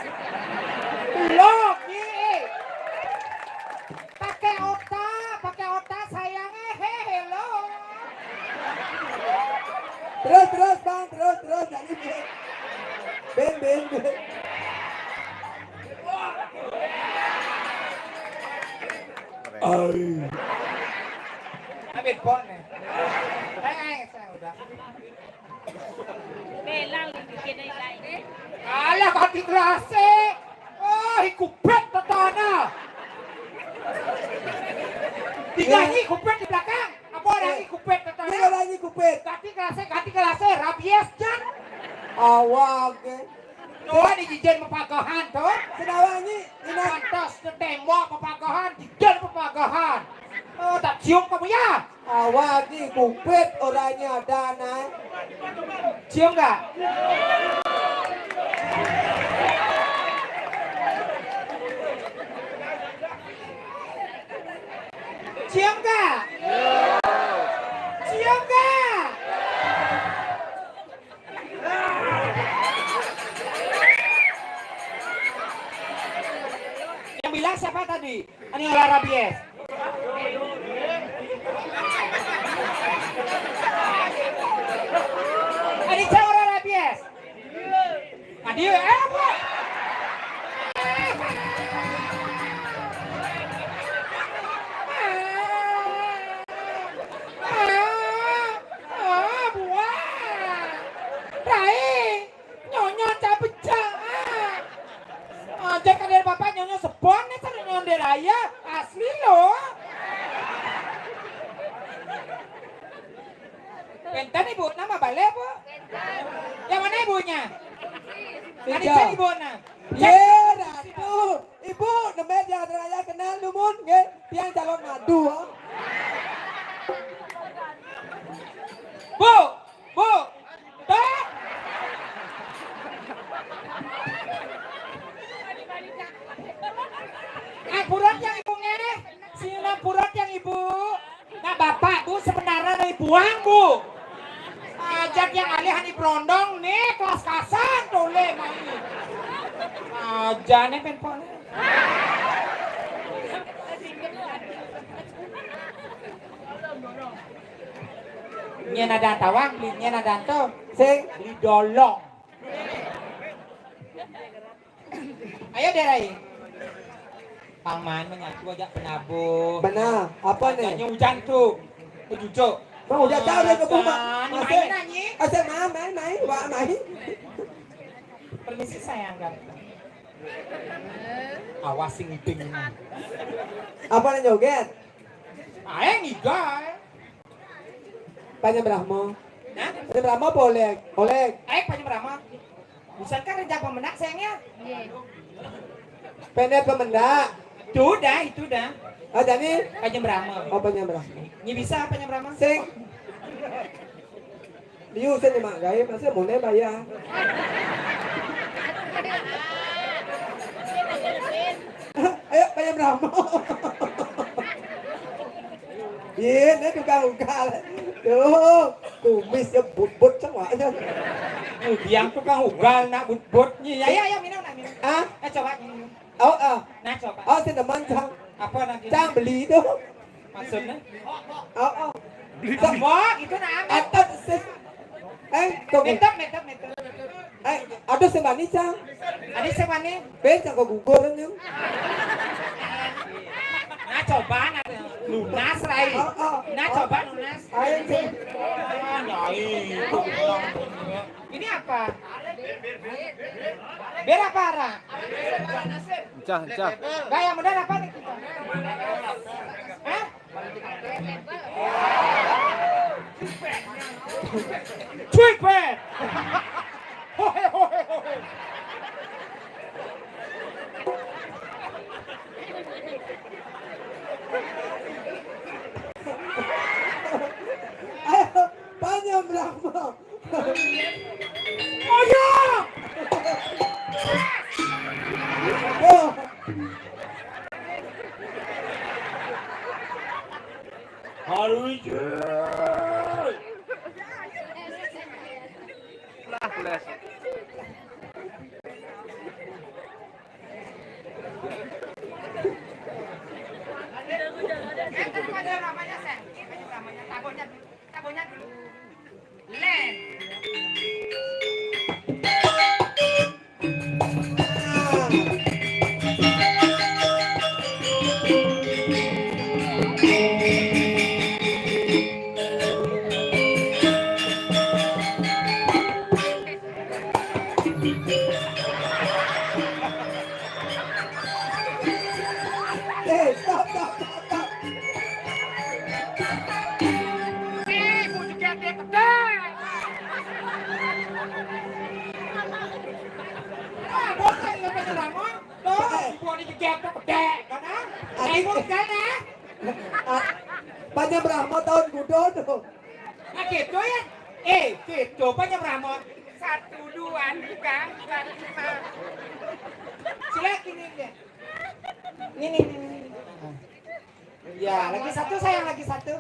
Logi. Pakai otak, pakai otak sayang, eh, he, hello. Terus, terus, Bang, terus, terus. Jadi, Ben, Ben, Ben. Ai. Habis pon, eh. Eh, eh, saya udah. Belang bikin lain. Alah, kati kelase. Oh, ikupet tatana. Tiga ni kupet di belakang. Apa ada lagi kupet tatana? Tiga lagi kupet. Kati kelase, kati kelase, rabies jan. Awak, eh. Tuh, di jijen pepagahan tuh. Senawangi, ina. Pantas ke tembok pepagahan, jijen pepagahan. Oh, tak cium kamu ya? Awak ni kupit orangnya ada, nah. Cium nggak? Cium nggak? Cium nggak? Yang bilang siapa tadi? Ini orang rabies. Ini orang rabies. Tadi, eh, apa? Ah, ah, buah. Rai. Nyonyo tak pecah, ah. Ah, cek ada bapak nyonyo sepon nih, cara nyonyo di raya. Asli loh. Benten ibu, nama balik, Bu? Yang mana ibunya? Tadi cek ibu, nah. Ye, Ratu. Ibu, nembé di raya kenal dumun, nggih. Tiang calon madu, ah. Bu, Bu, Tok. Ampura tiang ibu nggih. Sing ampura tiang ibu. Nah, Bapak, Bu, sebenarnya dari buang, Bu. Aja tiang alih ani berondong nih, kelas kasan toleh main. Aja nih penpon. Nyén ada tawang, beli nyén ada to. Sing beli dolong. Ayo, Derai. Paman menyatu aja penabuh. Benar. Apa nih? Hanya hujan tuh. Kejujuk. Bang, hujan tahu dia ke rumah. Masih. Main, anjing. Asik, main, main, main. Wah, main. Permisi, sayang, kan. Awas sing ngiding ini. Apa nih joget? Ae ngiga. Panyambrahma. Nah, Panyambrahma apa Oleg? Oleg. Ae Panyambrahma. Buset kan rencang pemenang sayangnya. Pendek pemendak. Itu dah, itu dah. Ah, jadi? Panyambrahma. Oh, Panyambrahma. Ini bisa Panyambrahma? Sing. Liu sing mak gae masa mone bayar. Ayo, Panyambrahma. Iya, ini tukang ugal. Tuh, kumis ya but-but semua aja. Yang tukang ugal nak but-but ni. Ya, ya, ya, minum nak minum. Ah? Eh, coba minum. Oh, oh. Nah, coba. Oh, sing demen, Cang. Apa lagi? Cang beli tu. Maksudnya? Oh, oh. Beli. Apa? Itu nak amat. Atau sing, eh, kau Metep, metep, metep. Eh, ada sing manis, Cang. Ada sing manis. Ben, Cang, kau gugur ni. Nah, coba nak lunas, Rai. Oh, oh. Nah, coba lunas. Ayo, Cang. Ah, nyai, itu bilang. Ini apa? Bir apa, Ra? Encah, encah. Enggak, yang benar apa nih kita? Hah? Trick bet. Hohe, hohe, hohe. Ayo, Panyambrahma. Oh ya! Harus. Lah, les. Namanya, Sen. Ini namanya. Tabonya dulu. Tabonya dulu. Len. Eh, stop, stop, stop, stop. Eh, bujuk yang dia gede. Ah, bosan ya, Pak Ramo. Tuh, ibu ini gede, gede, kan, ah? Adik. Ibu gede, ah? Ah, Panyambrahma tahun kuda tuh. Nah, gitu ya. Eh, gitu, Panyambrahma. Satu, dua, tiga, empat, lima. Sila gini, deh. Ini, ini, ini. Ya, lagi satu, sayang, lagi satu.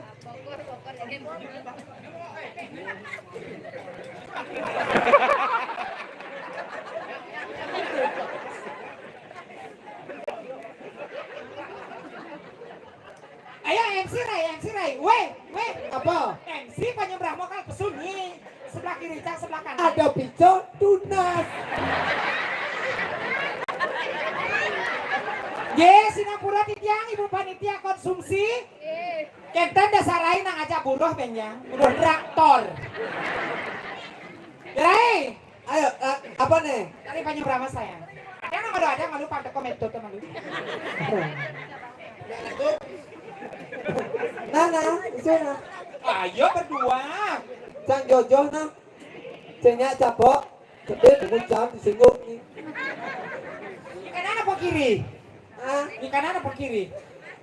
Ayo, M C Rai, M C Rai. Weh, weh. Apa? M C Panyambrahma kal pesun ni. Sebelah kiri, Cang, sebelah kanan. Ada pico, tunas. Ye, sinampura titiang, Ibu Panitia Konsumsi. Kenten dasar Rai nang ajak buruh, ben, ya. Buruh traktor. Rai. Ayo, eh, apa nih? Cari Panyambrahma, sayang. Ada nang malu, ada malu, pantek komentar tuh malu. Nah, nah, isu nah. Ayo berdua. Cang jojoh nah. Cengnya capok. Tapi tunggu jam disinggung nih. Di kanan apa kiri? Hah? Di kanan apa kiri?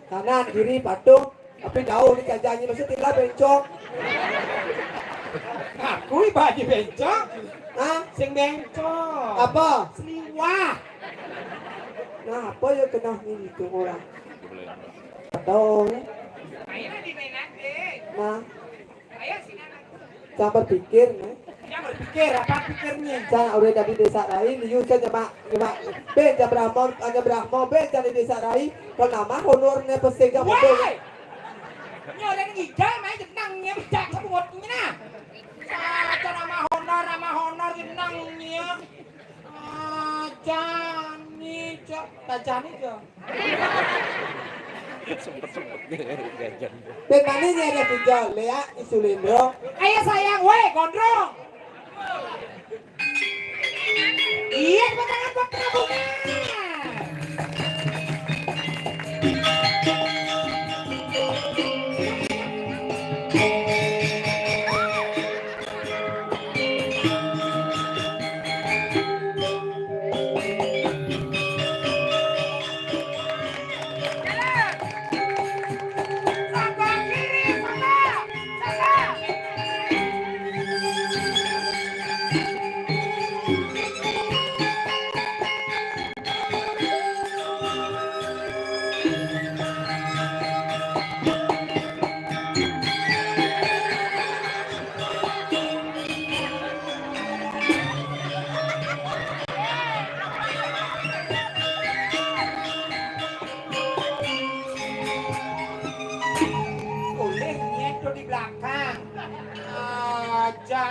Kanan, kiri, patung. Tapi jauh ni kajannya, mesti tinggal bencong. Aku ibaratnya bencong. Hah? Sing bencong. Apa? Seliwah. Nah, apa ya kena ni itu orang? Tahu ni. Ayo di mana, Dek? Nah. Ayo sini anak. Cang berpikir, nah. Cang berpikir, apa pikirnya? Cang udah dari desa lain, liu cang nyemak, nyemak. Be, cang Brahmo, cang Brahmo, be, cang di desa lain. Kalau nama honornya pesing cang betul. Woi! Nyoren ngidal, main jenangnya, bijak, sebut ini nah. Saja nama honor, nama honor, jenangnya. Ah, jani, Cok. Tak jani, Cok. Sempet-sempet dia jajan. Ben mane nyere pinjol, Lea Isulindro. Ayo sayang, weh, gondrong. Iya, tepuk tangan buat Prabu.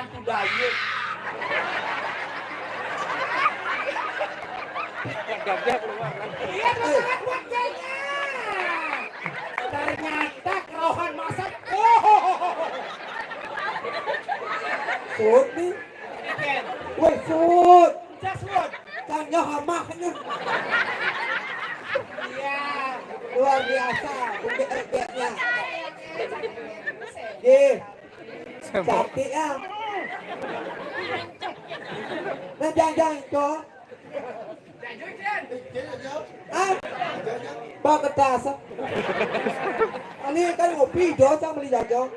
Udah, iya. Iya, tuh, sangat buat kayaknya. Ternyata kerohan masa. Oh. Sud nih. Woi, sud. Just sud. Kan nyoh hamahnya. Iya. Luar biasa, bukit ebeknya. Ih, cantik ya. Nah, jangan-jangan kok. Ah? Bawa kertas. Ini kan ngopi, dosa beli jajo.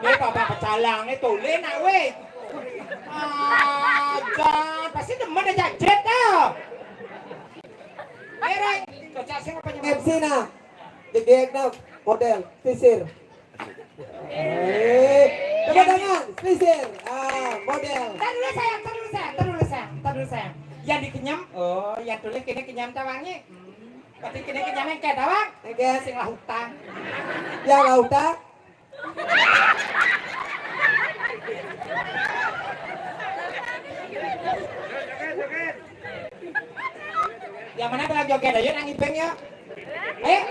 Ini papa pecalang, ini toleh nak weh. Aja, pasti demen aja jet dah. Eh, Rai, kocak sih apa nyemak? M C nah. Dedek nah, model, sisir. Eh, tepuk tangan, sisir. Ah, model. Ntar dulu sayang, ntar dulu sayang, ntar dulu sayang, ntar dulu sayang. Yang dikenyam, oh, yang tulis kini kenyam tawangnya. Hmm. Berarti kini kenyam yang kayak tawang. Oke. Sing lah hutang. Yang lah hutang. Yang mana bilang joget? Ayo, nang Ipeng ya. Eh,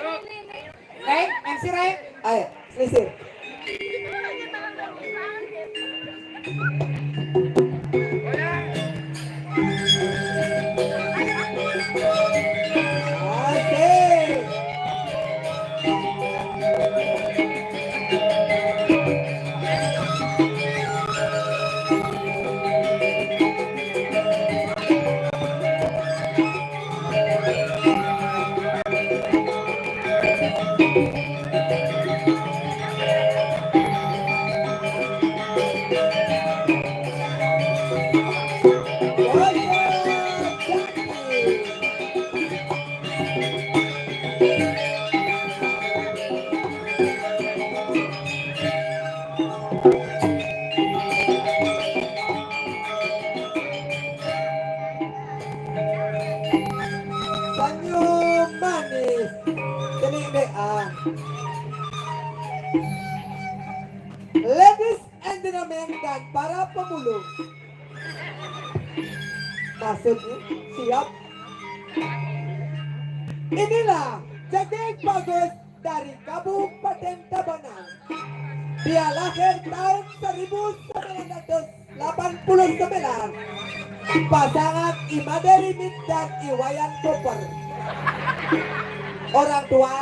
eh, M C Rai. Ayo, selisih. Asik. Senyum manis. Cening dek ah. Ladies and gentlemen dan para pemulung. Maksudnya siap. Inilah Cegek Bagus dari Kabupaten Tabanan. Dia lahir tahun seribu sembilan ratus delapan puluh sembilan. Pasangan Imade Rimit dan Iwayan Koper. Orang tua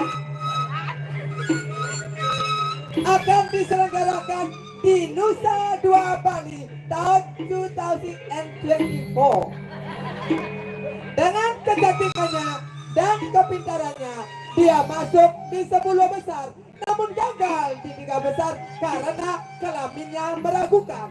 akan diselenggarakan di Nusa Dua Bali tahun two thousand twenty-four. Dengan kecantikannya dan kepintarannya, dia masuk di sepuluh besar, namun gagal di tiga besar karena kelaminnya meragukan.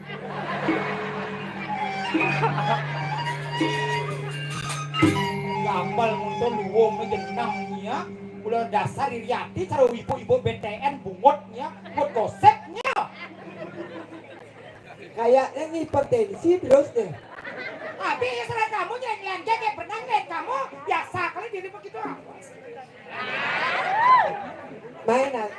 Gampal muncul luwung jeneng ya. Mula dasar iri ati cara ibu-ibu B T N bungut ya, bungut gosip ya. Kayaknya ini hipertensi terus deh. Tapi ya salah kamu, jangan ngelanjak, kayak pernah ngeliat kamu, biasa kali diri begitu. Main ah.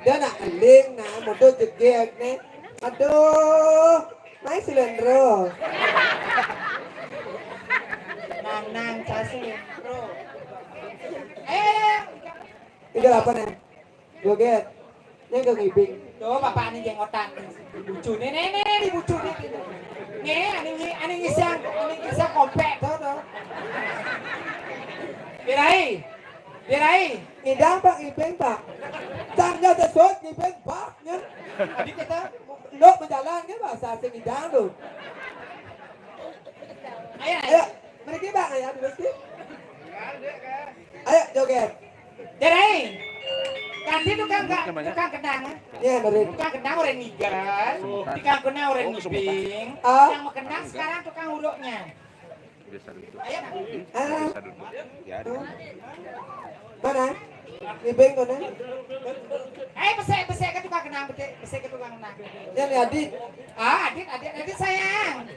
Dia nak eling nah, modal jegek nih. Aduh, main silendro. Nanang casu, bro. Eh, tiga delapan ya. Joget. Ini ke ngibing. Tuh, bapak ini jengotan. Lucu nih, nih, nih, nih, lucu nih. Nih, ini, ini, ini ngisang, ini ngisang kompek tuh, tuh. Birai, Birai. Ngidang, Pak, ngibing, Pak. Tangga sesut, ngibing, Pak, ya. Tadi kita lo menjalan kan bahasa asing ngidang tuh. Ayo, ayo. Ayo, mereka, Pak, ayo, dulu sih. Ayo, joget. Jadi, ganti tukang ka-, tukang kendang, ya? Iya, bener. Tukang kendang orang ngigan, tukang kendang orang ngibing, ah, yang mau kendang sekarang tukang uruknya. Ayo, Nak. Ah. Mana? Ngibing mana? Eh, besek, besek ke tukang kendang. Betik, betik ke tukang nang. Yan, Adit. Ah, Adit, Adit, Adit sayang.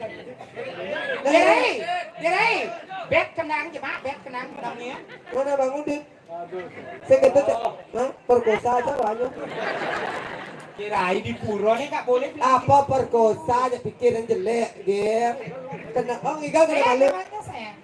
Yan, Dirai, Dirai. Bet kenang je, Mak, bet kenang, kenang ni. Mana Bang Udin? Saya kata, "Hah? Perkosa aja banyak." Dirai di pura ni tak boleh. Apa perkosa aja pikir yang jelek, Gir. Kena, oh, Iga kena Eh, malu. Mana sayang?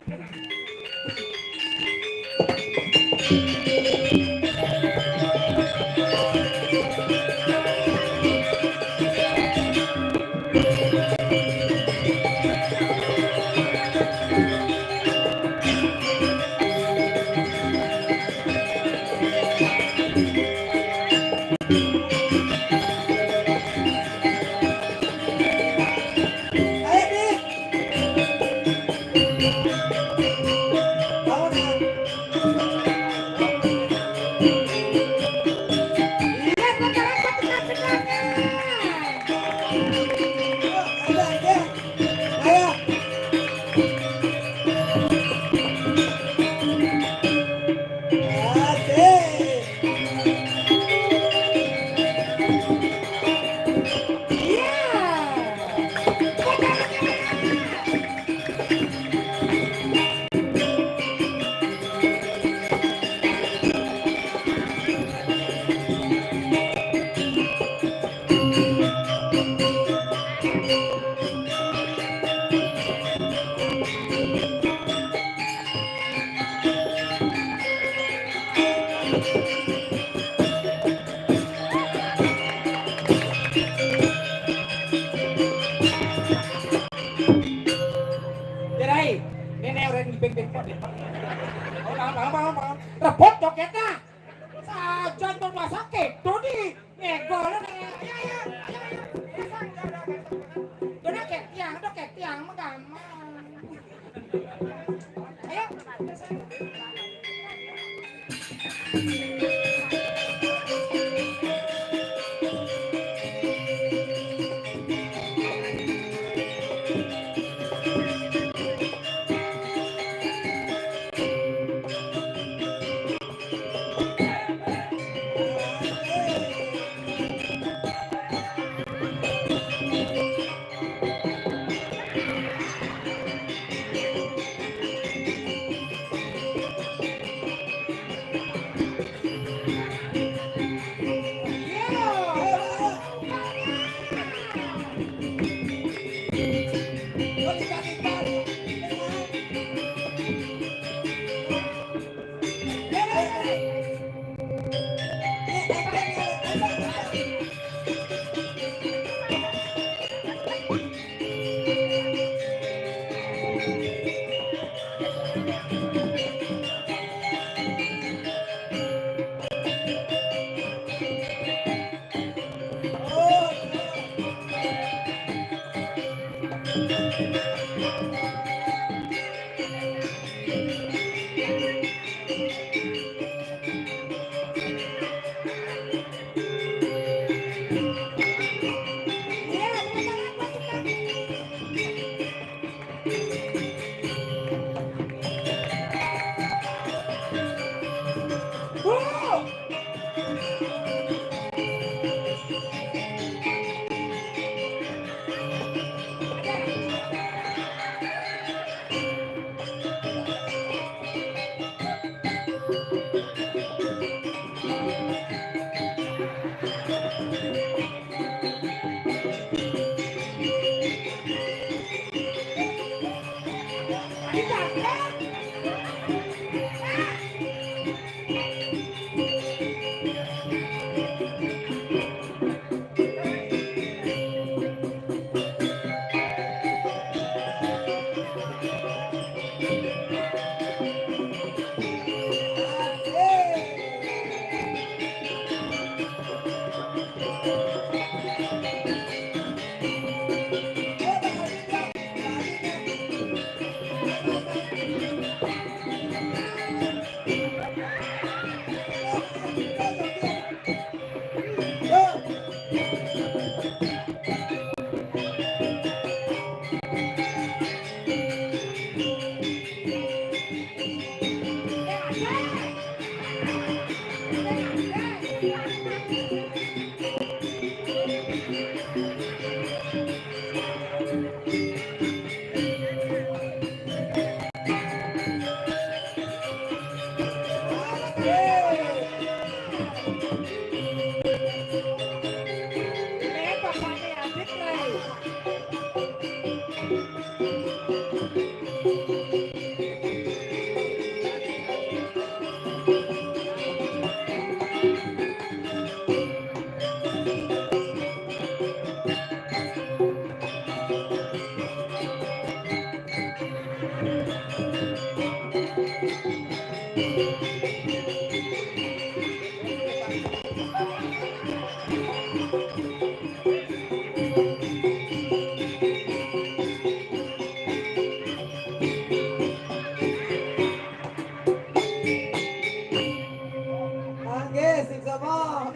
Nggih, suksma.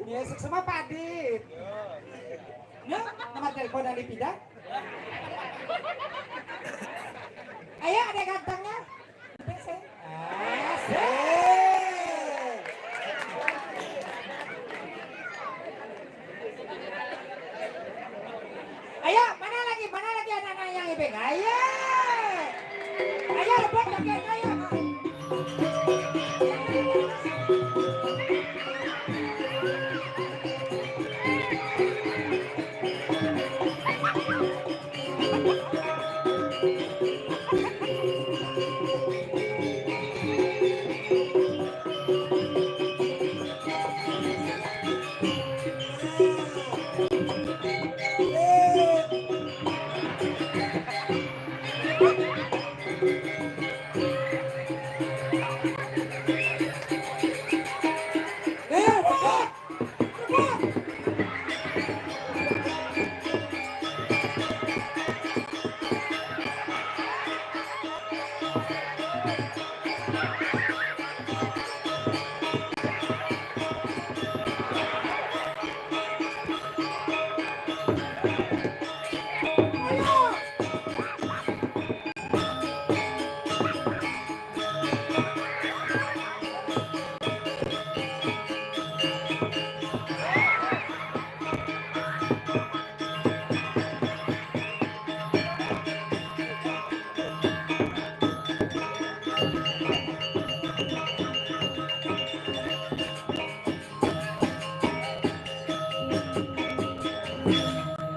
Nggih, suksma Pak Adit. Nah, nomor telepon dari Pida. Ayo, ada gantengnya. Asik. Ayo, mana lagi? Mana lagi anak-anak yang ibing? Ayo. Ayo, rebut joget, ayo.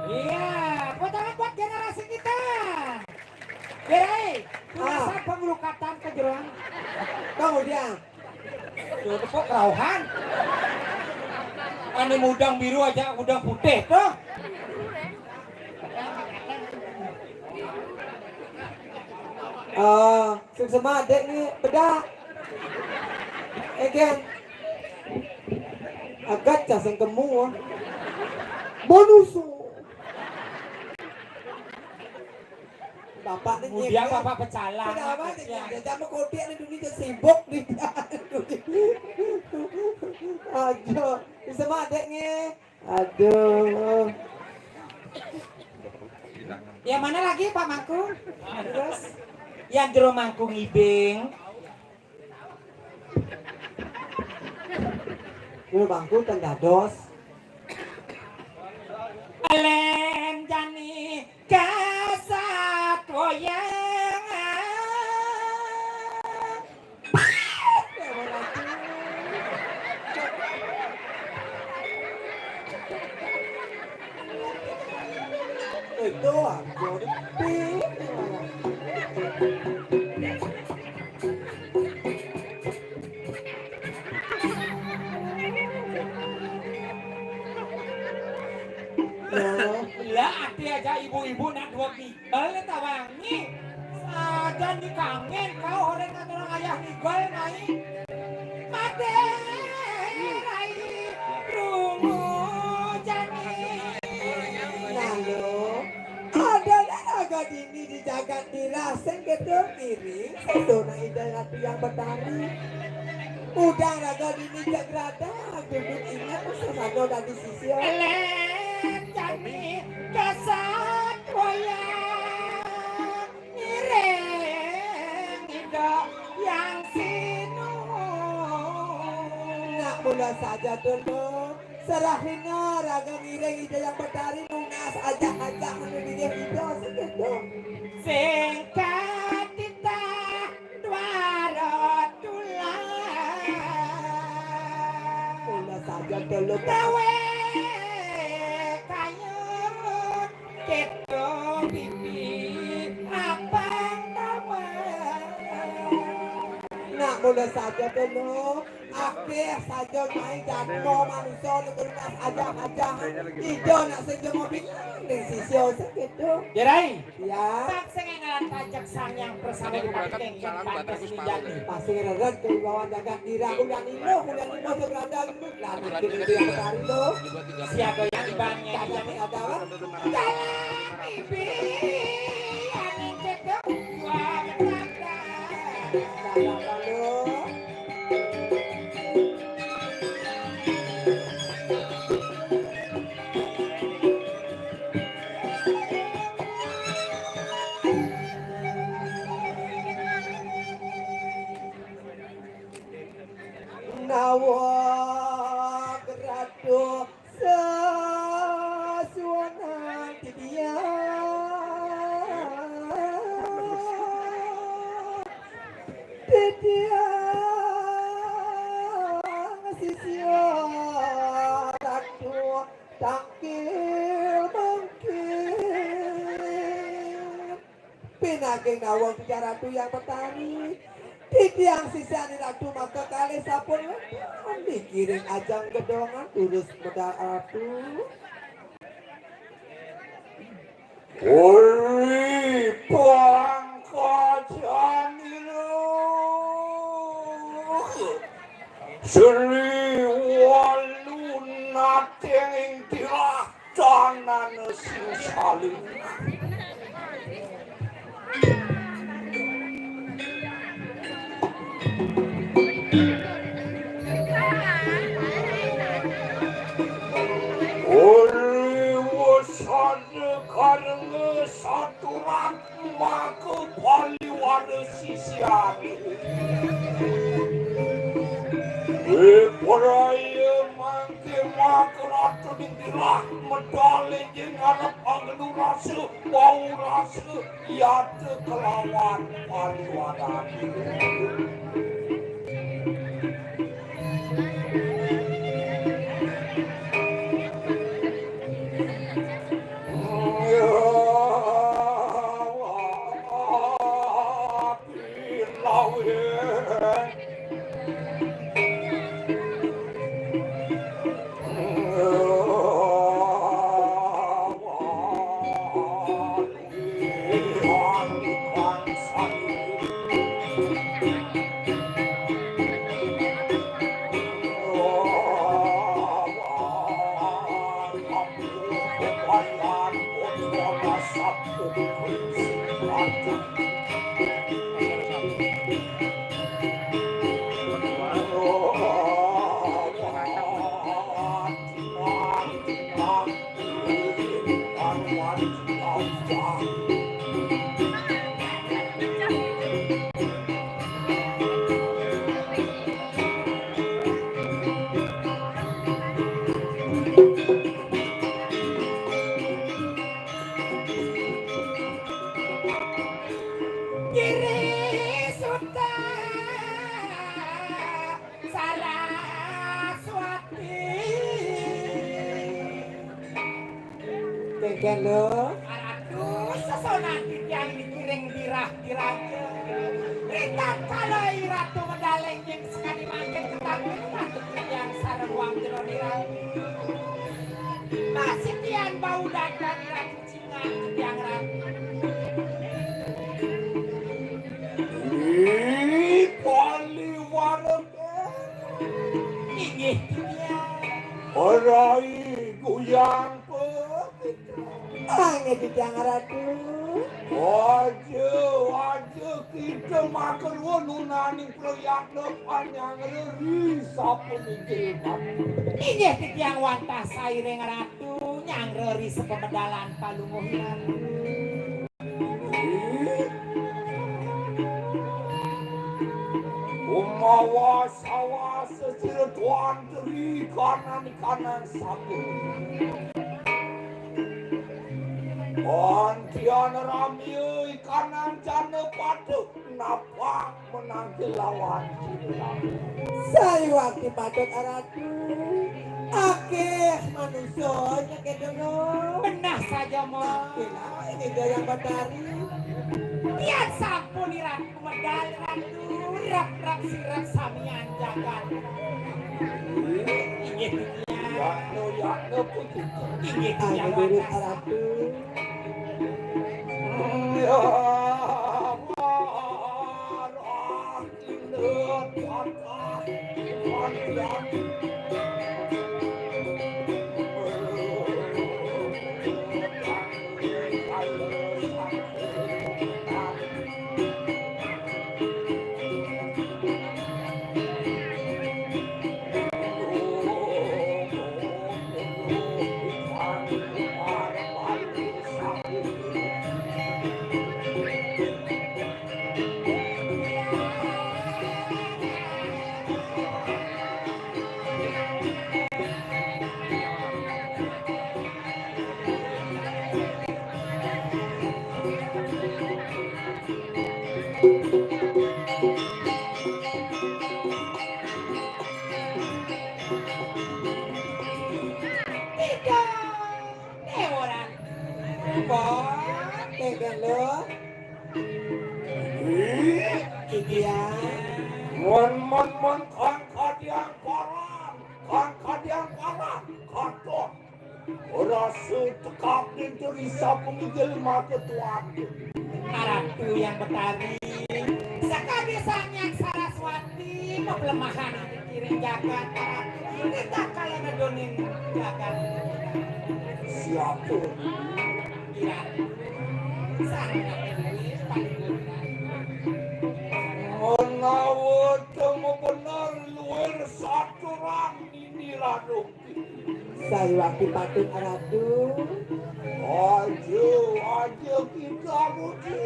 Iya, tepuk tangan buat generasi kita. Gerai, punya Ah. Siapa ngelukatan ke jeroan? Bang Ujang. Tuh, tepuk kerauhan. Anu mudang biru aja, mudang putih tuh. Ah, suksma adek ni bedak. Egen. Agat cah sing kemu. Bonusu. Bapak ni Kemudian nyek, Bapak pecalang. Kenapa ni? Ya. Dia sama kopi ni dunia dia sibuk ni. Aduh, bisa madek ni. Aduh. Yang mana lagi, Pak Mangku? Terus? Yang jero mangku ngibing. Jero mangku ten dados. Alen jani kasat wayang. Itu aja. Lah, ati aja ibu-ibu nak dua Bel tawangi. Sajan dikangen kau orang kata orang ayah ni gol mai. Mate rai rungu jani. Lalu, adalah raga dini di jagat diraseng gedung iri. Sedona Ida Ratu yang Betari. Udah raga dini cek gerada, duduk ingat sesano dari sisi. Elen jani kasat wayang. Ngiring Ida Yang Sinu. Nak mula saja dulu. Serahina raga ngiring Ida Yang Betari nunas ajak-ajak menuju Ida segitu. Singkat titah dua tulang. Mula saja dulu. Gawe kayu Keto pipi abang tawar. Nak mula saja dulu. Akéh saja main jadma manusa nunas ajah-ajah. Ida nak sing jema bingung ning sisia sing gitu. Jerai. Ya. Sak sing ngaran pajek Sang Hyang Persada dipatikengken pantes minjani. Pasti rered kewibawan jagat dira kuliah lima, kuliah lima seberada lembut lah. Nanti dia kemari tuh. Siaga yang ibaratnya dia nih. Ada apa? Jalan bibi, angin cedek, dua menanda. Jalan lalu. Nawa geratuh sasuanan titiang, titiang sisia ratu tangkil mangkil. Pinaging nawang titiang Ratu Hyang Betari. Titiang sisiané Ratu maka kalih sampun wénten dikiring ajeng gedongan durus medal Ratu. Uri pangkajanira. Sri walu nating ing tirah tanana sing saling. Uri wasana karena saturan maka paliwara sisian. Wipraya mangke maka ratu ning tirah medal enjing ngarep angenu rasa, bau rasa, yata kelawan paliwara. Giri Suta Saraswati. Kéngkén lho. Ratu sesonan titiang dikiring dirah diraja. Ritatkala Ratu medal enjing sakadi mangkin ketampi ratu titiang sareng wang jero dirah. Masitian bau dadan Ratu Cingak titiang Ratu. Ih, paliwara. Inggih titiang. Rai Guyang Pepita. Angin titiang Ratu. Aja, aja kita makarwa nunaning prayatna panyang reri sapuniki. Inggih titiang wantah sairing Ratu nyang reri sapamedalan palungguh Ratu. Umawa sawasa sira tuan teri kanan kanan sampun. Antian ramya ikanan jana patuh napak menangke lawan sira. Sayuwakti patut Ratu. Akéh manusa nyekit dulu. Benah saja, Mo. Napi lah ini Dayang Batari. Tiang sampun Ratu medal, Ratu. Rap-rap sirep samian jagat. Inggih titiang. Yatna, yatna puji. Inggih titiang. Ayo, Ratu. Ya, Tiga. Deworan. Wah, tega lo. Iya. Mon, mon, mon, kon kadiang paran. Kon kadiang paran. Katon. Ora sutekak ning Terisa pemigil mata tuan. Ratu Hyang Betari. Sakadi Sang Hyang Saraswati. Di pepelemahan ati kiring jagat, Ratu. Kita kala nedonin jagat. Siapa? Iratu. Sang Ratu Dewi Palungguh. Menawa temu bener luwih saturan nini Ratu. Sayuwakti patut, Ratu. Aja, aja kita muji.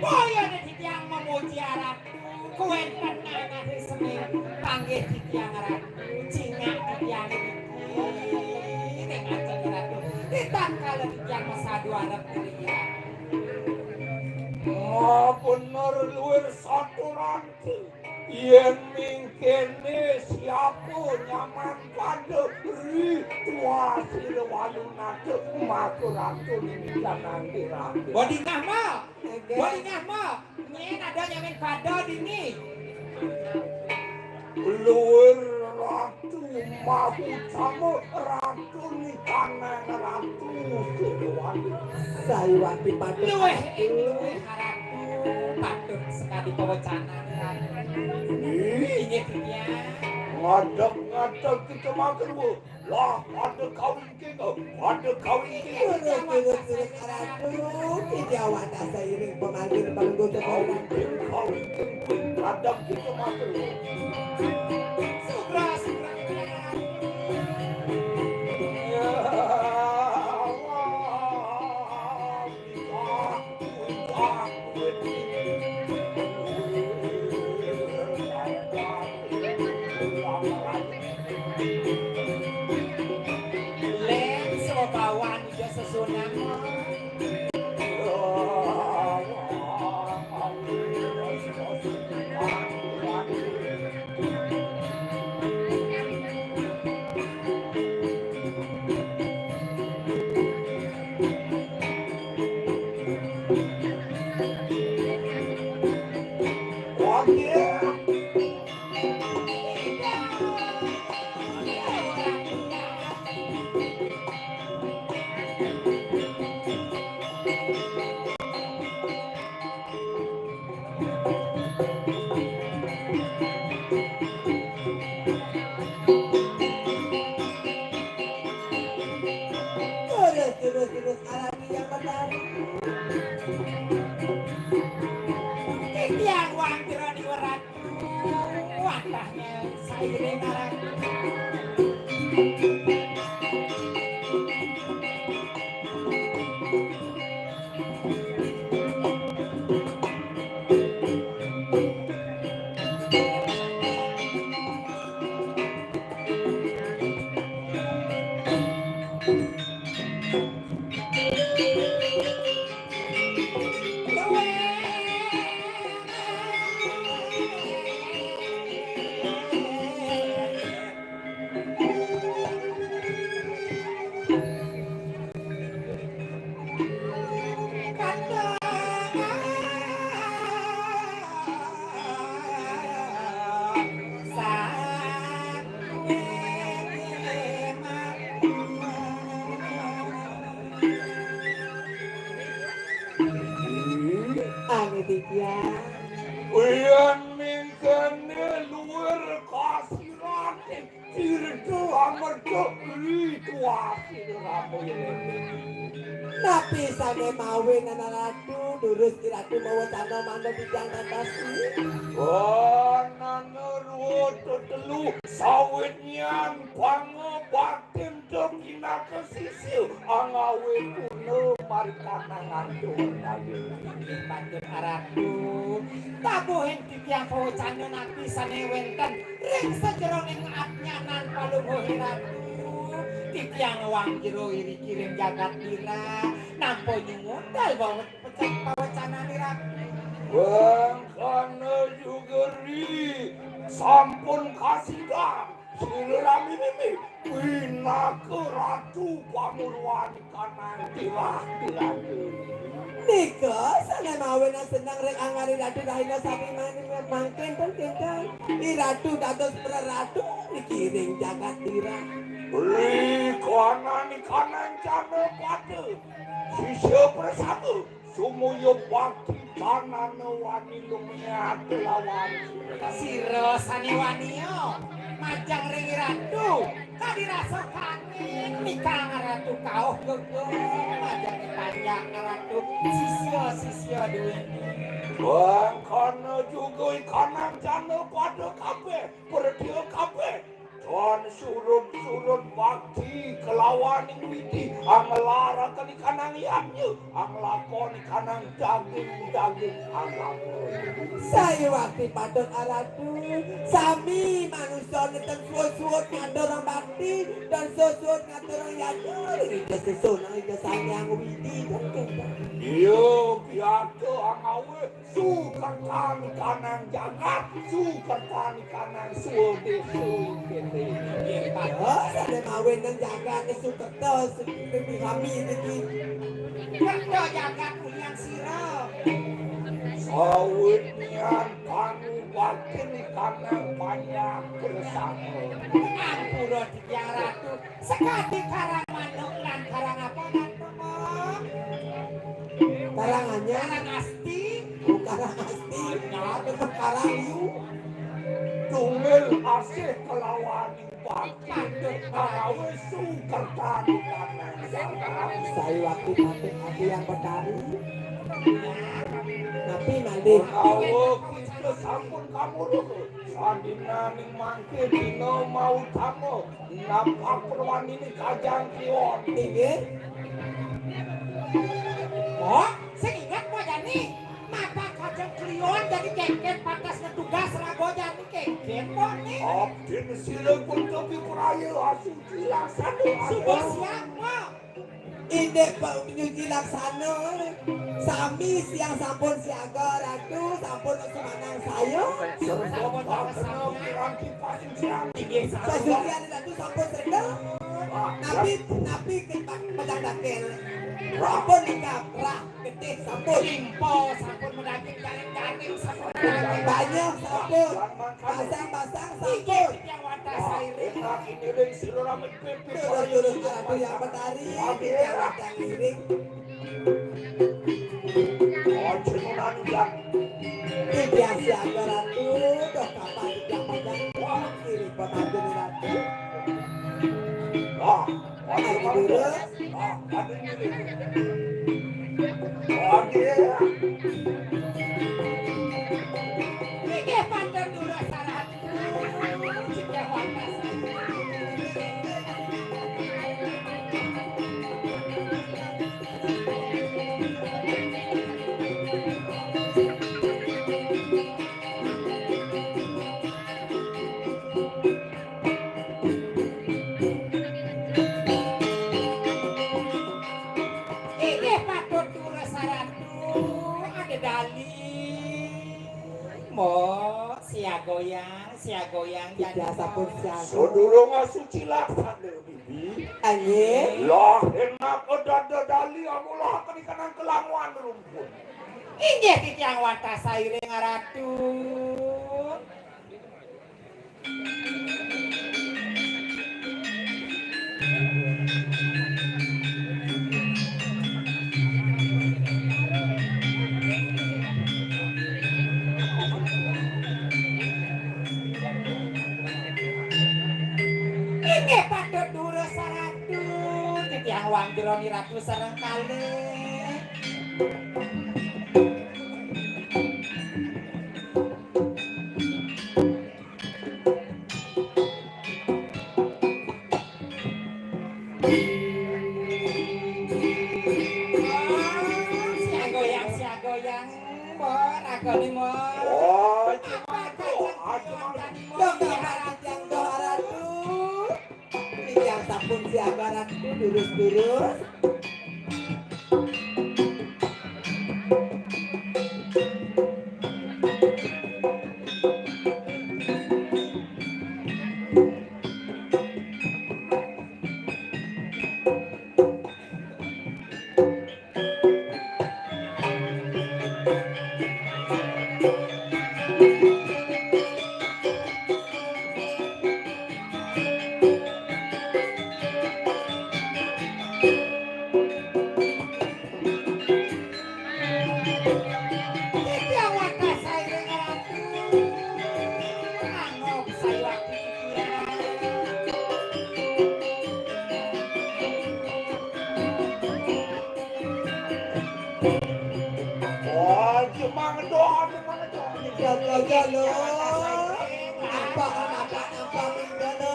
Kaya titiang memuji Ratu, kuwenten nanging seni panggih titiang Ratu, cingak titiang niki. Ning ajeng Ratu, ritatkala titiang masadu arep ngriki. Mabener luwih saturan. Yen mingkene siapa nyaman pada ritual sira walu nata maka ratu niki jangan dirati. Bodingah ma. Bodingah ma. Nyen ada nyamin pada dini. Luwir ratu mahu sama ratu. Tuni kanang ratu Siliwangi. Sayuwakti patut. Luwih, luwih ratu patut sekadi pawecanan. Ih. Inggih titiang. Ngadeg-ngadeg kita matur, Bu. Lah, pada kawingking, pada kawingking. Turut, turut, turut, ratu. Titiang wantah sairing pamanggih palungguh. Kawingking, kawingking. Kadang kita makan. Sugra, sugra. Ya Allah. Len sebawan. Sesunan. Terus, terus, terus, alami yang benar. Titiang wang jero niwerat. Wadahnya sairing arang. Titiang. Yén mengkéné luir kasiraté, tirta amerta rituasi ramoyé. Napi sané mawinan Ratu, durus Ratu mawacana mangda titiang tatasi? Wanana rwa tetelu, sawitnyan pangabaktin pinaka sisia, angawé guna marikanang antuk raga. Inggih patut Ratu. Tabuhin titiang pawecana napi sané wénten ring sajeroning adnyanan palungguhé Ratu. Titiang ngwang jero iriki ring jagat Dira, nampa nyuud dal bawa pecah pawecanané Ratu. Mangkana juga ri sampun kasidan. Sira rami mimi, pinaka ratu pamurwanikanang tirah-tirah. Nika sané mawinan seneng ring anggané Ratu rahina sami mani mangkin ten kinten. I Ratu dados praratu niki ring jagat Dira. Beli koananikanang jana pada sisia prasada. Sumuyub bakti tanana wani lumiat lawan sira. Sira sané wania majeng ring Ratu, kadi rasa kangin nikang Ratu kauh geger majeng panjak Ratu sisia-sisia duéné. Mangkana juga ikanang jana pada kabéh, perdia kabéh. Tan surut-surut bakti kalawaning Widi, anglaraken ikanang yadnya, anglakon ikanang daging-daging agama. Sayuwakti patut Ratu, sami manusa nenten suud-suud ngaturang bakti, tan suud-suud ngaturang yadnya, ring Ida Sesunang Ida Sang Hyang Widi, kan kénten. Iya, biasa angawé. Sukertan kanang jagat, sukertan kanang swadésa kéné. Nggih, Pak. Oh, sané mawinan jagat sukerta, sukerta kami niki. Kerta jagat ulian sira. Sawitnyan pangubaktin kanang panjak bersama. Ampura titiang Ratu. Sakadi karang manuk lan karang apa, Ratu? Karang anyar. Karang asti. Oh, karang asti. Karang yu. Tunggil asih kelawan ipat. Patut. Kawis sukertani kanang. Sayuwakti patut ati yang betari. Napi malih? Menawa kita sampun kamuruk. Sadinaning mangke dina mautama. Napak perwaniné Kajeng Kliwon. Inggih. Oh, sing inget apa jani? Mata Kajeng Kliwon jani kénkén pantes netugas raga jani kénkén apa né? Abdin sira pun topi praya asuci laksana. Suba siap, Pak. Indik Pak nyuci laksana. Sami siang sampun siaga, Ratu, sampun sumanang saya. Sampun sumanang. Inggih, sampun. Pasucian Ratu sampun sreda. Napi, napi ke pa-, padang dakel. Sampun lengkap, rah, getih, sampun. Limpa sampun, madaging jaring-jaring sampun. Banyu sampun. Basang-basang sampun. Inggih, titiang wantah sairing. Turun, turun, Ratu Hyang Betari, titiang wantah ngiring. Titiang siaga Ratu, duh kapan titiang panjang, wah, ngiring pemangku Ratu. Ayo, turun. Inggih, panten dulu salah. Inggih patut durus Ratu, ada dali. Mo, siagoyang, siagoyang, titiang sampun siaga. Sadurung asuci laksana, Bibi. Inggih. Lah, enak dada dali, amulaken ikanang kelanguan rumpun. Inggih, titiang wantah sairing Ratu. Wangdroni Ratu sareng kalih. Siagoyang, siagoyang, Mbok, ragane, Mbok. Oh, apa kajeng aduh, aduh, Mbok? Dong, dong, Ratu, dong, Ratu. Tiyang sampun siaga Ratu, durus-durus. Oh, cuma ngedoh, cuma ngedoh. Jaga-jaga lo. Apa, apa, apa, apa, apa?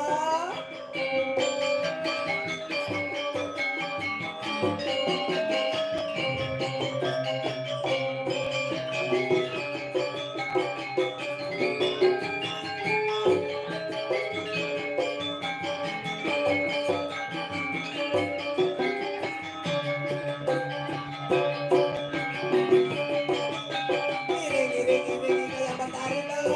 Ngiring, ngiring, ngiring, ngiring, yang mentari lo.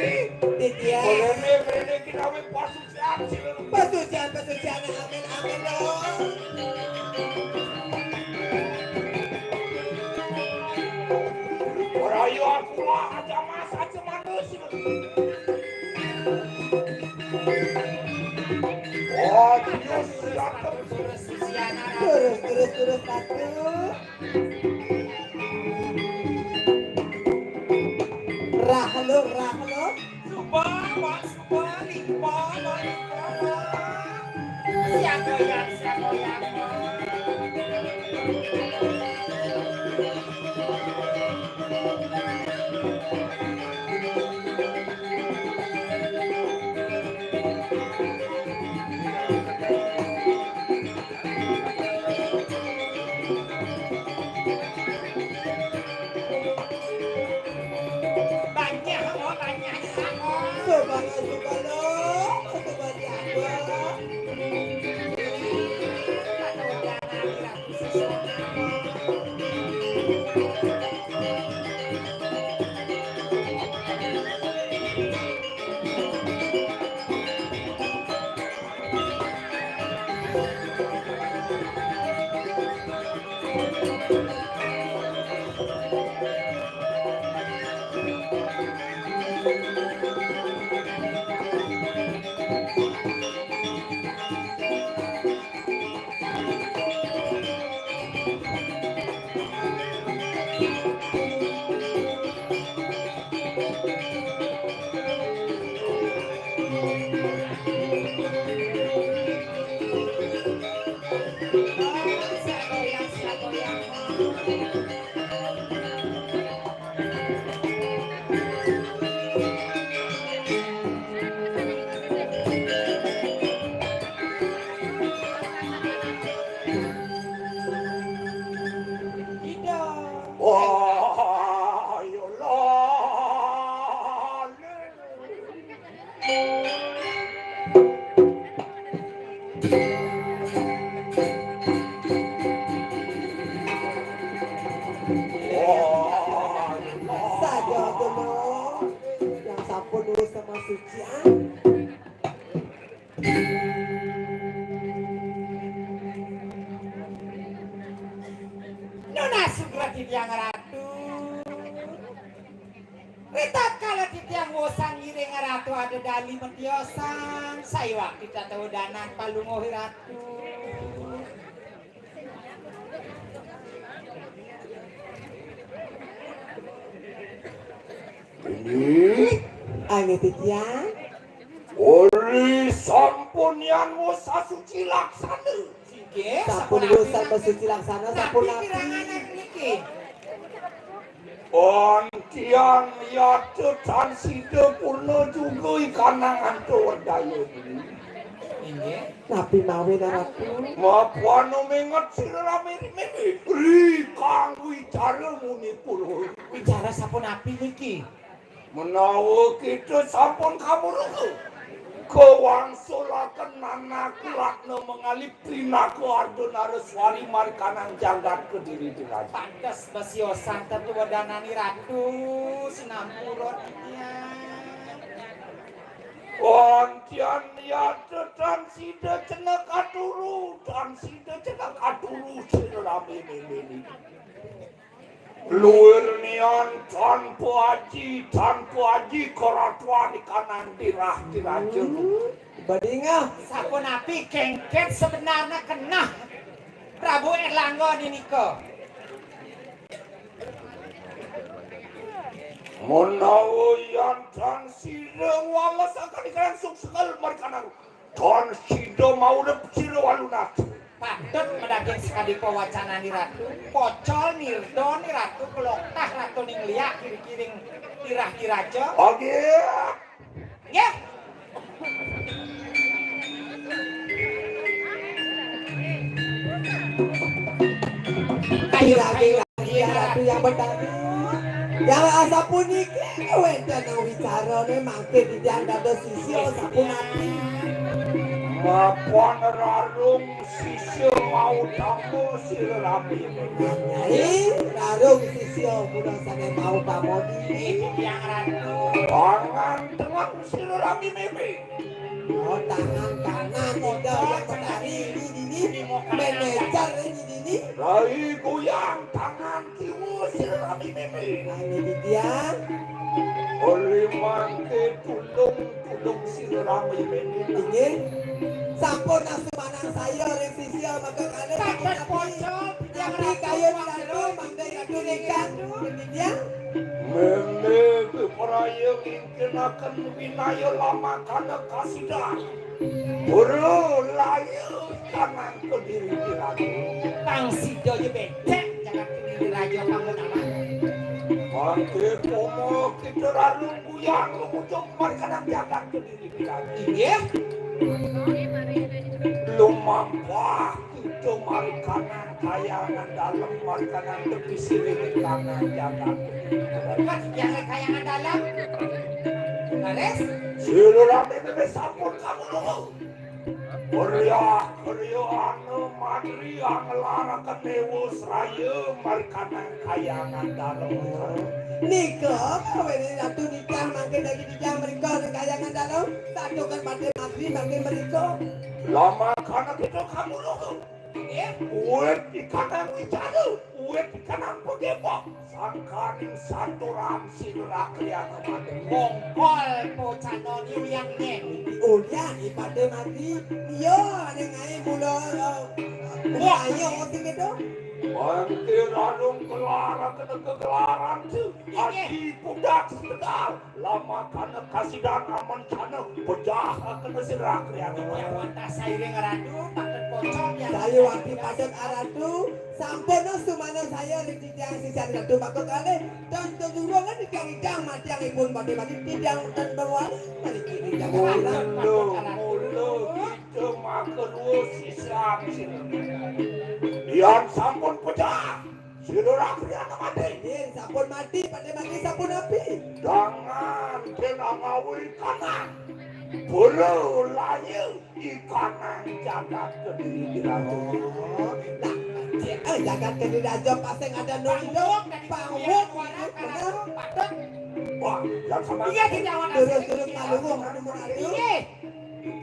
Ih, Ditya. Boleh nih, boleh nih, kita ambil pasukan sih. Pasukan, pasukan, amin, amin, dong. Ora yo aku lah, aja mas, aja manus. Oh, dia siap. Terus, terus, terus, Ratu. Rahlo, rahlo. Suba, Mas, suba, lipa, Mas, suba. Siap goyang, siap goyang. Banyak, oh, banyak, oh. Coba, coba, lo. Coba diapa? Saja dulu yang sampun nulis sama sucian. Nunas sugra titiang Ratu. Ritatkala titiang wusan ngiring Ratu ada dali metiosan, saiwakti tata wedanan palungguh Ratu. Ini Angin titiang. Ori sampun yan wus asuci laksana. Inggih, sampun sampun wus api. Sampun suci laksana, sampun napi api. Pirangan niki? Antian yata tan sida purna juga ikanang anto werdaya. Inggih. Napi mawin Ratu? Mapana menget sira rame-rame. Ri kang wicara muni purwa. Wicara sapunapi niki? Menawa kita sampun kamurka, kawangsulaken nanaku ratna mangalih pinaka Ardhanaraswari marikanang jagat Kediri Diraja. Pantes besiosan tetuwedanani Ratu, sinampura titiang. Antian yata tan sida cenah katuru, tan sida cenah katuru sira rame-rame niki. Luir nian tanpa aji, tanpa aji karatuan ikanang dirah diraja. Hmm, badinga. Sapunapi kengken sebenarnya kenah Prabu Erlangga ninika. Menawa yan tan sira ngwalesaken ikanang suksekel marikanang. Tan sida maurip sira walunas. Patut madaging sakadi pawacanane Ratu, pocol nirdon Ratu, keloktah Ratu ning liak kiri-kiring tirah diraja. Nggih. Nggih. Ayo, ayo. Iya, Ratu yang bertanya. Yang asapuniki wenten wicarane mangke titiang dados sisya sapunapi. Mapan rarung sisya mau tamu sira rabi. Nyai, rarung sisya kula sane mau tamu. Ini titiang Ratu. Tangan tengah sira rabi meme. Oh, tangan kanan Ida Hyang Betari ini dini, manajer ini dini. Rai goyang tangan kiwa sira rabi meme. Nah, ini dia. Oleh mangke tulung, tulung sira rabi meme. Inggih. Sampun asumanang saya ring sisia maka kalih. Catet pocol, tapi kayun ratu mangke ratu ingkang. Ini dia. Meme bepraya kenaken winaya lamakana kasidan. Guru layu tanang kediri diraja. Pang sida ya becek jagat kediri raja panggonalan. Mangke pomo kita rarung guyang lumutung marikanang jagat kediri diraja. Inggih. Lumampah kita marikanang kayangan dalem marikanang tepi sirih tanah jagat. Kan yang kayangan dalem. Laris? Sira rabi meme sampun kamu nunggu. Karya, karya anu madri anglaraken ewa sraya marikanang kayangan dalem. Nika, kawene Ratu nitah mangke dagi titah mrika ring kayangan dalem, santukan badhe madri mangke mrika. Lamakana kita kamu nunggu. Nggih. Wit ikanang wicara, wit ikanang pegepok, sangkaning saturan sira kriana mati. Mongkol pocana ni uyang nyen. Uyang ipate mati, iya ning ae mula, eh, wah, ayo, ngerti gitu. Mangke rarung kelar, kena kegelaran tu. Inggih. Aji pudak sebentar. Lamakana kasidan amencana pejah kena sira kriana. Yang wantah sairing ratu, patut pocong yang saya wanti patut aratu, sampun sumana saya ring titiang sisan ratu maka kalih, dan keturunan di kang idang mati yang ipun mati mati tidak dan berwali mati kiri jaga. Mula, mula kita makerua sisan sira. Yang sampun pejah. Sira rakyat mati. Nggih, sampun mati, pada mati sapunapi? Dangan kena ngawi kanan. Ora layu ikanang jagat Kediri Ratu. Lah, eh, jagat Kediri Raja pasti ada nunduk, pangwuk, bener. Wah, yang sama. Iya, kita awak. Terus, terus, malu, malu, malu. Iya.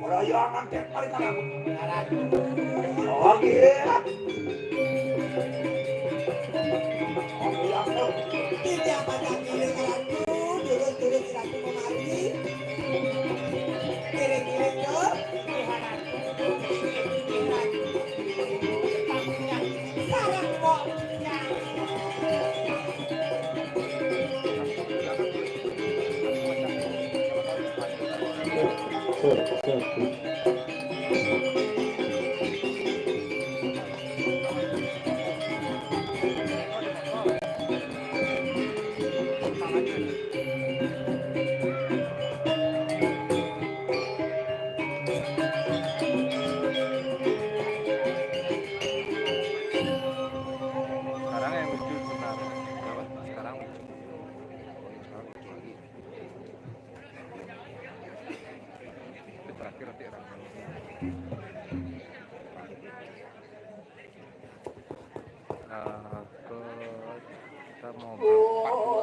Ora ya ngantek mari kan aku. Oke. Oke, aku. Tidak pada milik ratu, turun-turun ratu kemari. Kiring-kiring ke. Sarang kok. Sekarang yang lucu sebentar. Sekarang lucu. Sekarang lucu lagi. Itu terakhir nanti rame. Eh, ke, kita mau berempat dulu.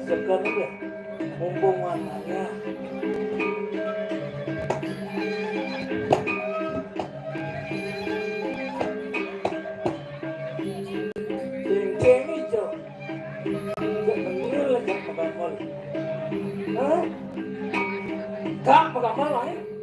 Seger ya, mumpung warnanya. Cincin hijau. Gak bener, gak megamol. Hah? Gak megamol, lain.